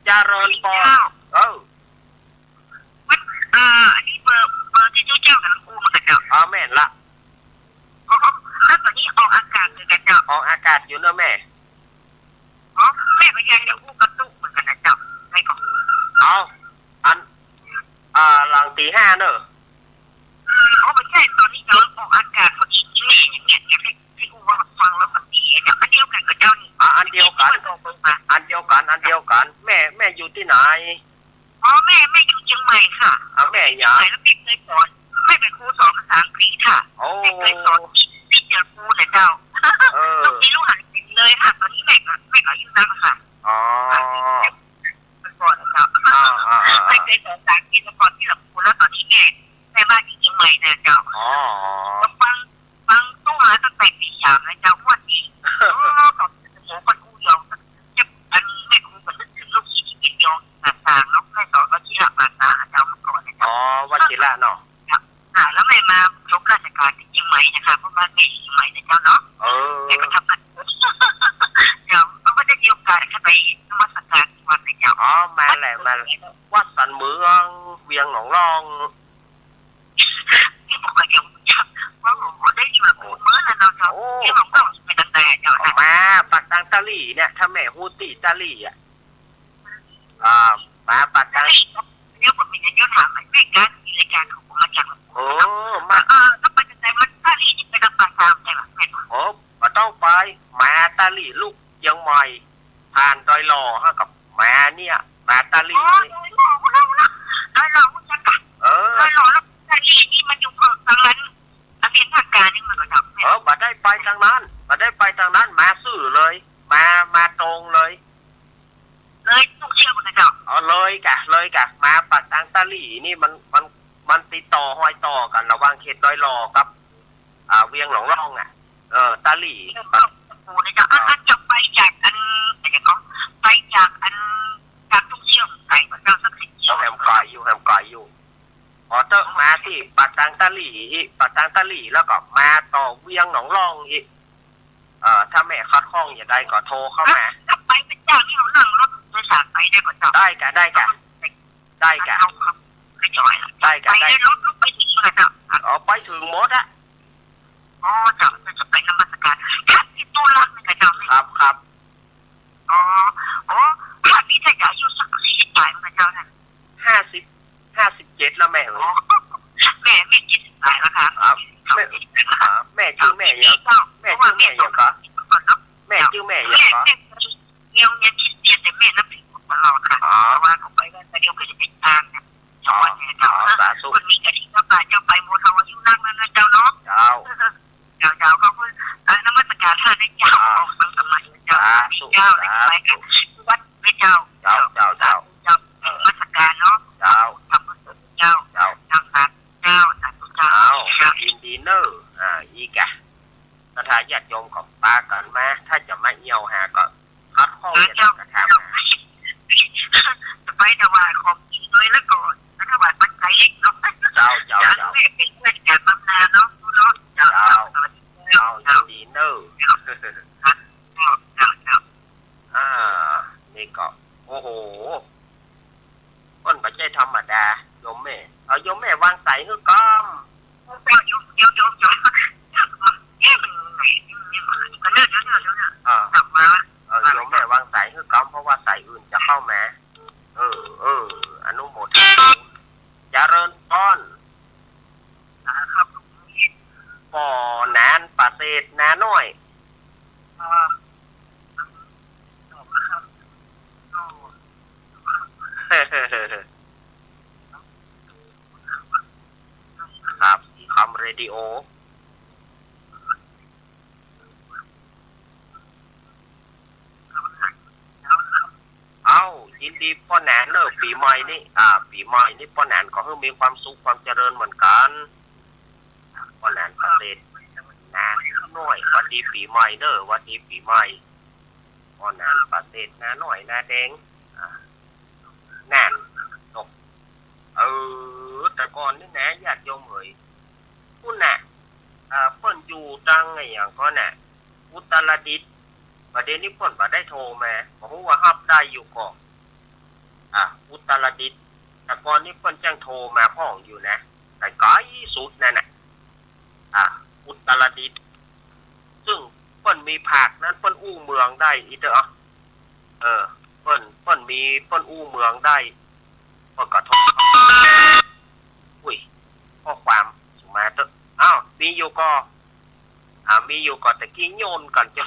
เจริญปอน เออ เอ่อ อันนี้เบอร์ เบอร์ตี้เจ้า เจ้ากำลังอู้มาก่ะเจ้า อ๋อ แม่นละ อ๋อ แล้วต๋อนนี้ออกอากาศอยู่ก่ะเจ้า ออกอากาศอยู่เนาะแม่ อ๋อ แม่ก็อยากจะอู้กับตุ๊เหมือนกั๋นนะเจ้า แม่ก็ เอา อัน อ่า หลังตี๋ห้าเนาะ อ๋อ บ่ใจ้ ต๋อนนี้กำลังออกอากาศพอดี ตี้แม่อย่างเนี้ย อยากหื้อ หื้ออู้ว่าฟังแล้วมันดีอะเจ้า อันเดียวกั๋นกับเจ้านี่ อ่า อันเดียวกั๋น ตี้เปิ้นบอกเปิ้นมา อันเดียวกั๋น อันเดียวกั๋น แม่ แม่อยู่ตี้ไหน อ๋อ แม่ แม่อยู่เจียงใหม่ค่ะ อ่า แม่หยัง เจียงใหม่ แล้วแม่เกยสอน แม่เป๋นครูสอนภาษาอังกฤษค่ะ โอ้ แม่เกยสอน ตี้เจียงครูน่ะเจ้า เออ ลูกศิษย์ลูกหาเต็มเลยค่ะ ต๋อนนี้แม่ก็ แม่ก็อยู่นั่นค่ะ อ๋อ เมื่อก่อนน่ะเจ้า อ่า อ่า อ่า แม่เกยสอนภาษาอังกฤษเมื่อก่อนตี้ลำพูน แล้วต๋อนนี้แม่ แม่บ้านอยู่เจียงใหม่น่ะเจ้า อ๋อ ฟัง ฟังตู้มาตั้งแต่ตีสามแล้วเจ้า ม่วนดี โอ้ ขอบคุณ โอ้ เปิ้นอู้ยอง จะ อันแม่ครูก็นึกเถิงลูกศิษย์ตี้เป๋นยองต่างๆ เนาะ แม่สอนวชิรภาษาเจ้าเมื่อก่อนนะเจ้า อ๋อ วชิระเนาะ ค่ะ แล้วแม่มาจบราชการตี้เจียงใหม่นะคะ เพราะบ้านแม่อยู่เจียงใหม่นะเจ้าเนาะ เออ แม่ก็ทำงาน เจ้า ก็บ่ได้มีโอกาสเข้าไปนมัสการตี้วัดนะเจ้า อ๋อ มาแหละ มาแหละ วัดสันเมือง เวียงหนองล่อง นี่บ่ค่อยจะฮู้จัก ว่าบ่ได้อยู่ละหมู่เมืองแล้วเนาะเจ้า โอ้ เวียงหนองล่องไปตางใดอะเจ้า มาปากตางตาหลี่เนี่ย ถ้าแม่ฮู้ตี้ตาหลี่อะ อ่า มาปากตาง เดี๋ยวผมมีเรื่องถาม แม่ ก๋านมีรายก๋านของผมมาจาก เออ มา เออ แล้วไปตางใด มันตาหลี่นี่ไปตางปากตางใดล่ะแม่ โอ้ บ่ต้องไป มาตาหลี่ลูก เจียงใหม่ ผ่านดอยหล่อฮะ ก็มาเนี่ย มาตาหลี่ อ๋อ ดอยหล่อ ฮู้แล้ว ฮู้แล้ว ดอยหล่อฮู้จักก่ะ เออ ดอยหล่อ แล้วตาหลี่นี่มันอยู่เผิกตางนั้น อันเวียงผาก๋านนี่มันก็เจ้า เออ บ่ได้ไปตางนั้น บ่ได้ไปตางนั้น มาซื่อเลย มา มาตรงเลย เลยทุ่งเชื่อมก่ะเจ้า อ๋อ เลยก่ะ เลยก่ะ มาปากตางตาหลี่นี่มัน มัน มันติดต่อฮอยต่อกั๋นระหว่างเขตดอยหล่อกับ อ่า เวียงหนองล่องอะ เออ ตาหลี่ เวียงหนองล่อง โอ้ นะเจ้า อัน อ่า อันจะไปจากอัน อันเดี๋ยวก่อน ไปจากอัน จากทุ่งเชื่อมไกลบ่เจ้า สักสิบกิโล แหมไกลอยู่ แหมไกลอยู่ อ๋อ เต๊อะ มาตี้ปากตางตาหลี่ ปากตางตาหลี่ แล้วก็มาต่อเวียงหนองล่องอีก เอ่อ ถ้าแม่ขัดข้องจะใดก็โทรเข้ามา แล้วไปเป๋นเจ้านี่เฮานั่งรถโดยสารไปได้บ่เจ้า ได้ก่ะ ได้ก่ะ ได้ก่ะ เอาครับ ไปจ่อยละ ได้ก่ะ ไป ได้ ในรถลูกไปเถิงบ่เจ้า อ๋อ ไปเถิงหมดอะ อ๋อ เจ้า จะไปนมัสการ ครับ ตี้ตู้รักนี่ก่ะเจ้า ครับ ครับ อ๋อ อ๋อ ถ้าตี้จะอายุสักสี่สิบป๋ายบ่เจ้าน่ะ ห้าสิบ ห้าสิบเจ็ดแล้วแม่เอ๋ย อ๋อ แม่ แม่เจ็ดสิบป๋ายแล้วค่ะ ครับ แม่ อ่า แม่จื้อแม่หยัง เจ้า แม่จื้อแม่หยังก่อ แม่จื้อแม่หยังก่อ แม่ แม่ แม่คริสเตียน แต่แม่นับถือพุทธตลอดค่ะ อ๋อ แต่ว่าก็ไปวัดไปเดียวก็จะไปตางเนี่ย อ๋อ สองวัดเนี่ยเจ้า อ๋อ สาธุ คนมีกระถิ่นเจ้าค่ะ เจ้าไปหมด เฮาอายุนักแล้วนะเจ้าเนาะ เจ้า เจ้า เจ้า ขอบคุณ เอ่อ นมัสการท่านนะเจ้า อ่า ออกทางสมัยนะเจ้า สาธุ เจ้า สาธุ ไปวัดนะเจ้า เจ้า เจ้า เจ้า เจ้า เอ่อ นมัสการเนาะ เจ้า ทำบุญเจ้า เจ้า เจ้า สาธุ เจ้า สาธุ เจ้า อ้าว เจ้า ยินดีเน่อ อ่า อีกอะ ศรัทธาญาติโยมก็ปากั๋นมา ถ้าจะมาเอี่ยวหาก็ ขัดข้องจะถามหา จะไปถวายของกิ๋นด้วย แล้วก็ถวายปัจจัยเล็กเนาะ เจ้า เจ้า เจ้า เจ้า แม่เป๋นเพื่อนกั๋นบำนาญเนาะ เนาะ เจ้า เจ้า เจ้า สวัสดีเจ้า เจ้า ยินดีเน่อ เจ้า ครับ เจ้า เจ้า เจ้า อ่า นี่ก็ โอ้โห เปิ้นบ่ใจ้ธรรมดา โยมแม่ เอา โยมแม่วางสายหื้อก่อม เจ้า โยม โยม โยม โยม เอ๊ะ มัน มัน มัน เดี๋ยว เดี๋ยว เดี๋ยว เดี๋ยว อ่า กลับมา เออ โยมแม่วางสายหื้อก่อม เพราะว่าสายอื่นจะเข้ามา เออ เออ อนุโมทนา เจริญพร นะครับ ป้อหนานป่าเศษนาน้อย อ่า ครับ อีคอมเรดิโอ เอ้า ยินดีป้อหนานเน่อ ปี๋ใหม่นี่ อ่า ปี๋ใหม่นี่ป้อหนานก็หื้อมีความสุขความเจริญเหมือนกั๋น ป้อหนานป่าเศษนาน้อย หวัดดีปี๋ใหม่เน่อ หวัดดีปี๋ใหม่ ป้อหนานป่าเศษนาน้อยนาแดง อ่า นั่น ตก เออ แต่ก่อนนี่นะ ญาติโยมเอ๋ย ปุ้นน่ะ อ่า เปิ้นอยู่ตังอะหยังก่อน่ะ อุตรดิตถ์ บ่าเดี่ยวนี้เปิ้นบ่ได้โทรมา บ่ฮู้ว่าฮับได้อยู่ก่อ อ่า อุตรดิตถ์ แต่ก่อนนี้เปิ้นจั้งโทรมาพ่องอยู่นะ แต่ไกลสุดนั่นน่ะ อ่า อุตรดิตถ์ ซึ่งเปิ้นมีภาคนั้น เปิ้นอู้เมืองได้อีกเต๊อะ เออ เปิ้น เปิ้นมี เปิ้นอู้เมืองได้ เปิ้นก็โทร อุ้ย ข้อความส่งมาเต๊อะ อ้าว มีอยู่ก่อ อ่า มีอยู่ก่อ แต่กี้โยนก่อนจ้ะ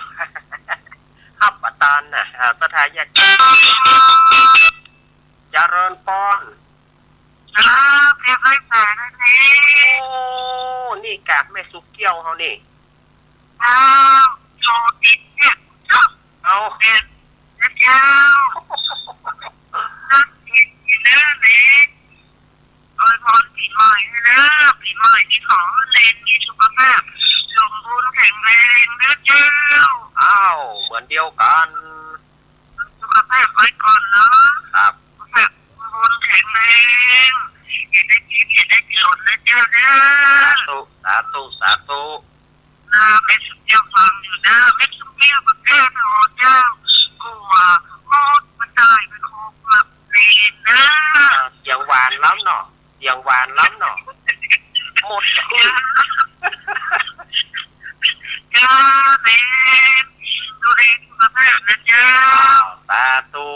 ฮับบ่ตานน่ะ อ่า ศรัทธาญาติ เจริญปอน ครับ เรียบร้อยสายแล้วนี่ โอ้ นี่กาแม่สุกแก้วเฮานี่ อ้าว โทรติดเนี่ย เอ้า เด็ดนะเจ้า ตั้งจิตอยู่เด้อเล็ก อวยพรปี๋ใหม่ให้เด้อ ปี๋ใหม่นี่ขอให้เล็กมีสุขภาพสมบูรณ์แข็งแรงเด้อเจ้า อ้าว เหมือนเดียวกัน สุขภาพไว้ก่อนเนาะ ครับ สุขภาพสมบูรณ์แข็งแรง อย่าได้เจ็บ อย่าได้จนนะเจ้าเด้อ สาธุ สาธุ สาธุ อ่า แม่สุกแก้วฟังอยู่เด้อ แม่สุกแก้วบ่กล้าโทรเจ้า กั๋วมดมันตายไปคงละเวรเด้อ อ่า เสียงหวานล้ำเนาะ เสียงหวานล้ำเนาะ มดขึ้น เจ้าเนน ดูแลสุขภาพนะเจ้า อ้าว สาธุ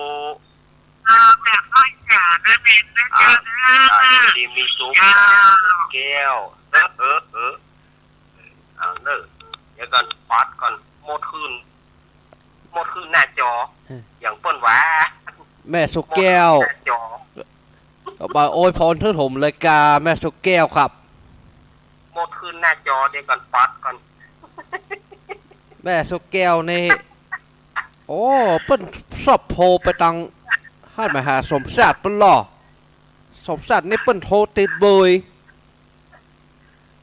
อ่า แบบไม่จ๋านะเนนนะ อ่า เจ้าเนน อ่า อยู่ดีมีสุข เจ้า แม่สุกแก้ว เออ เออ เออ เอาเน่อ เดี๋ยวก่อน ปัดก่อน มดขึ้น มดขึ้นหน้าจอ ฮะ อย่างเปิ้นว่า แม่สุกแก้ว มดขึ้นหน้าจอ ก็มาอวยพรเถิงผมเลยกา แม่สุกแก้วครับ มดขึ้นหน้าจอ เดี๋ยวก่อน ปัดก่อน แม่สุกแก้วนี่ โอ้ เปิ้นชอบโทรไปตัง หั้นมหาสมศักดิ์เปิ้นลอ สมศักดิ์นี่เปิ้นโทรติดเบย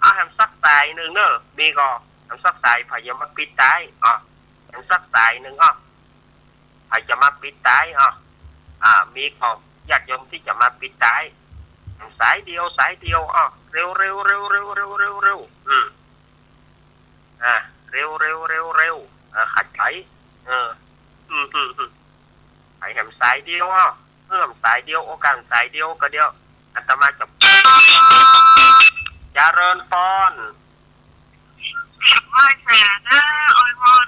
อ่ะ แหมสักสายนึ่งเน่อ มีก่อ แหมสักสาย ใผจะมาปิดสาย อ่ะ แหมสักสายนึ่ง อ่ะ ใผจะมาปิดสาย อ่ะ อ่า มีก่อ ญาติโยมตี้จะมาปิดสาย แหมสายเดียว สายเดียว อ่ะ เร็ว เร็ว เร็ว อืม อ่า เร็ว เร็ว เร็ว เร็ว อ่า ขัดใจ เออ อืม อืม อืม ใผแหมสายเดียว อ่ะ เพิ่มสายเดียว โอกาสสายเดียวก็เดียว อาตมาจะ เจริญปอน ไหว้สาเด้อ อวยพร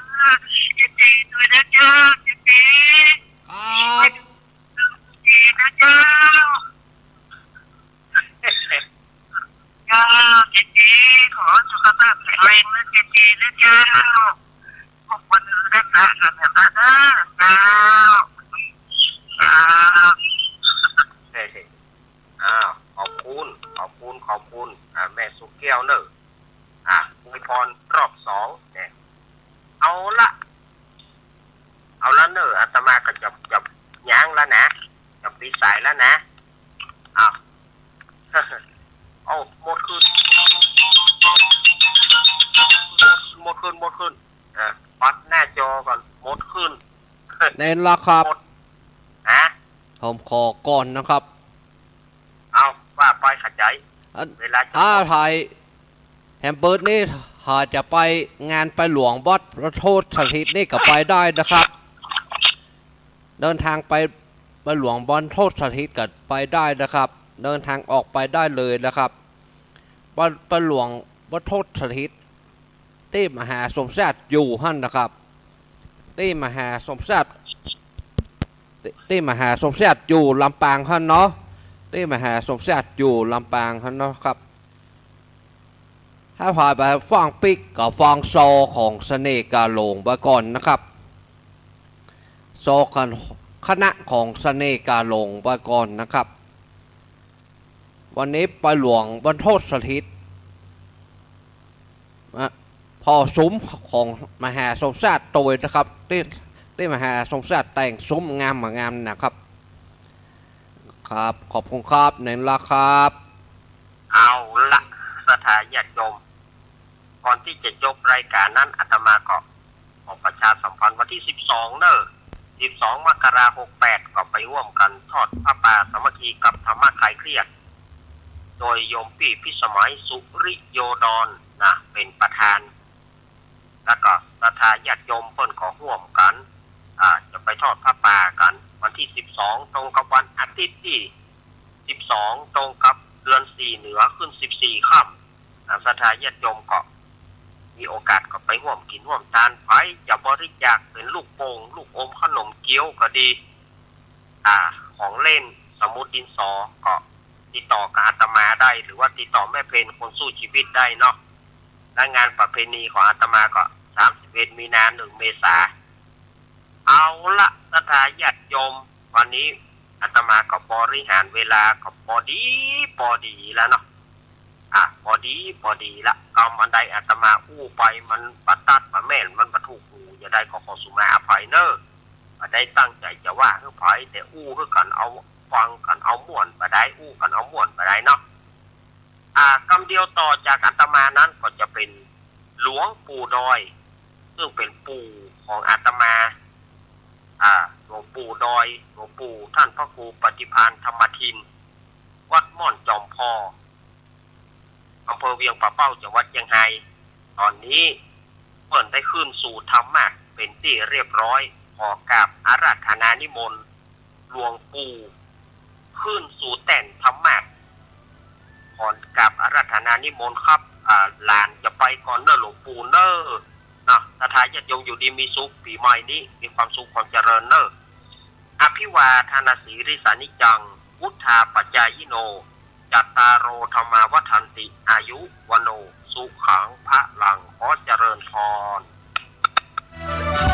เจเจด้วยนะเจ้า เจเจ ครับ เจนะเจ้า เจ้า เจเจ ขอสุขภาพแข็งแรงนะเจเจนะเจ้า ขอบคุณนะเจ้า เจ้า เจ้า เฮ้ย อ้าว ขอบคุณ ขอบคุณ ขอบคุณ อ่า แม่สุกแก้วเน่อ อ่า อวยพรรอบสองเนี่ย เอาละ เอาละเน่อ อาตมาก็จะ จะย้างแล้วนะ จะปิดสายแล้วนะ อ้าว เอา มดขึ้น มดขึ้น มดขึ้น อ่ะ ปัดหน้าจอก่อน มดขึ้น เน้นละครับ มด ฮะ ผมขอก่อนนะครับ เอา ว่าไป ขัดใจ อัน เวลาจะ ถ้าไผแหมเปิดนี่ ถ้าจะไปงานไปหลวงวัดพระโทษสถิตนี่ก็ไปได้นะครับ เดินทางไป ไปหลวงวัดพระโทษสถิตก็ไปได้นะครับ เดินทางออกไปได้เลยนะครับ วัด ไปหลวงวัดพระโทษสถิต ตี้มหาสมศักดิ์อยู่หั้นนะครับ ตี้มหาสมศักดิ์ ตี้ ตี้มหาสมศักดิ์อยู่ลำปางหั้นเนาะ ตี้มหาสมศักดิ์อยู่ลำปางหั้นเนาะครับ ถ้าไผไปฟังปิ๊กก็ฟังซอของเสน่ห์กาหลงไปก่อนนะครับ ซอกัน คณะของเสน่ห์กาหลงไปก่อนนะครับ วันนี้ไปหลวงวัดพระโทษสถิต อ่ะ ผ่อสุมของมหาสมศักดิ์โตยนะครับ ตี้ ตี้มหาสมศักดิ์แต่งสุมงามมางามนะครับ ครับ ขอบคุณครับ เน้นละครับ เอาละ ศรัทธาญาติโยม ก่อนตี้จะจบรายการนั้น อาตมาก็ขอประชาสัมพันธ์วันตี้สิบสองเน่อ สิบสองมกราหกแปด ก็ไปฮ่วมกั๋นทอดผ้าป่าสามัคคีกับธรรมะคลายเครียด โด โดยโยมปี้พิสมัย สุริโยดร นะ เป๋นประธาน แล้วก็ศรัทธาญาติโยมเปิ้นก็ฮ่วมกั๋น อ่า จะไปทอดผ้าป่ากั๋น วันตี้สิบสอง ตรงกับวันอาทิตย์ตี้สิบสอง ตรงกับเดือนสี่เหนือขึ้นสิบสี่ค่ำ อ่า ศรัทธาญาติโยมก็มีโอกาสก็ไปฮ่วมกิ๋นฮ่วมตาน ใผจะบริจาคเป๋นลูกโป่ง ลูกอม ขนมเกี๊ยวก็ดี อ่า ของเล่น สมุดดินสอ ก็ติดต่อกับอาตมาได้ หรือว่าติดต่อแม่เพนคนสู้ชีวิตได้เนาะ และงานประเพณีของอาตมาก็สามสิบเอ็ดมีนา หนึ่งเมษา เอาละ ศรัทธาญาติโยม วันนี้อาตมาก็บริหารเวลาก็ปอดีปอดีแล้วเนาะ อ่ะ ปอดีปอดีละ กำอันใดอาตมาอู้ไปมันบ่ตัดบ่แม่น มันบ่ถูกหู จะใดก็ขอสุมาอภัยเน่อ บ่ได้ตั้งใจ๋จะว่าหื้อใผ แต่อู้หื้อกั๋นเอาฟังกั๋นเอาม่วนบ่ได้ อู้กั๋นเอาม่วนบ่ได้เนาะ อ่า กำเดียวต่อจากอาตมานั้นก็จะเป๋นหลวงปู่ดอย ซึ่งเป๋นปู่ของอาตมา อ่า หลวงปู่ดอย หลวงปู่ต้านพระครูปฏิภาณธรรมทิน วัดม่อนจอมพอ อำเภอเวียงป่าเป้า จังหวัดเจียงฮาย ต๋อนนี้เปิ้นได้ขึ้นสู่ธรรมาสน์เป๋นตี้เรียบร้อย ขอกราบอาราธนานิมนต์หลวงปู่ขึ้นสู่แต้นธรรมาสน์ ขอกราบอาราธนานิมนต์ครับ อ่า หลานจะไปก่อนเน่อหลวงปู่เน่อ เนาะ ศรัทธาญาติโยมอยู่ดีมีสุข ปี๋ใหม่นี้มีความสุขความเจริญเน่อ อภิวาทนสีลิสานิจจัง วุฑฒาปจายิโน จัตตาโร ธัมมา วัฑฒันติ อายุ วัณโณ สุขัง พลัง ขอเจริญพร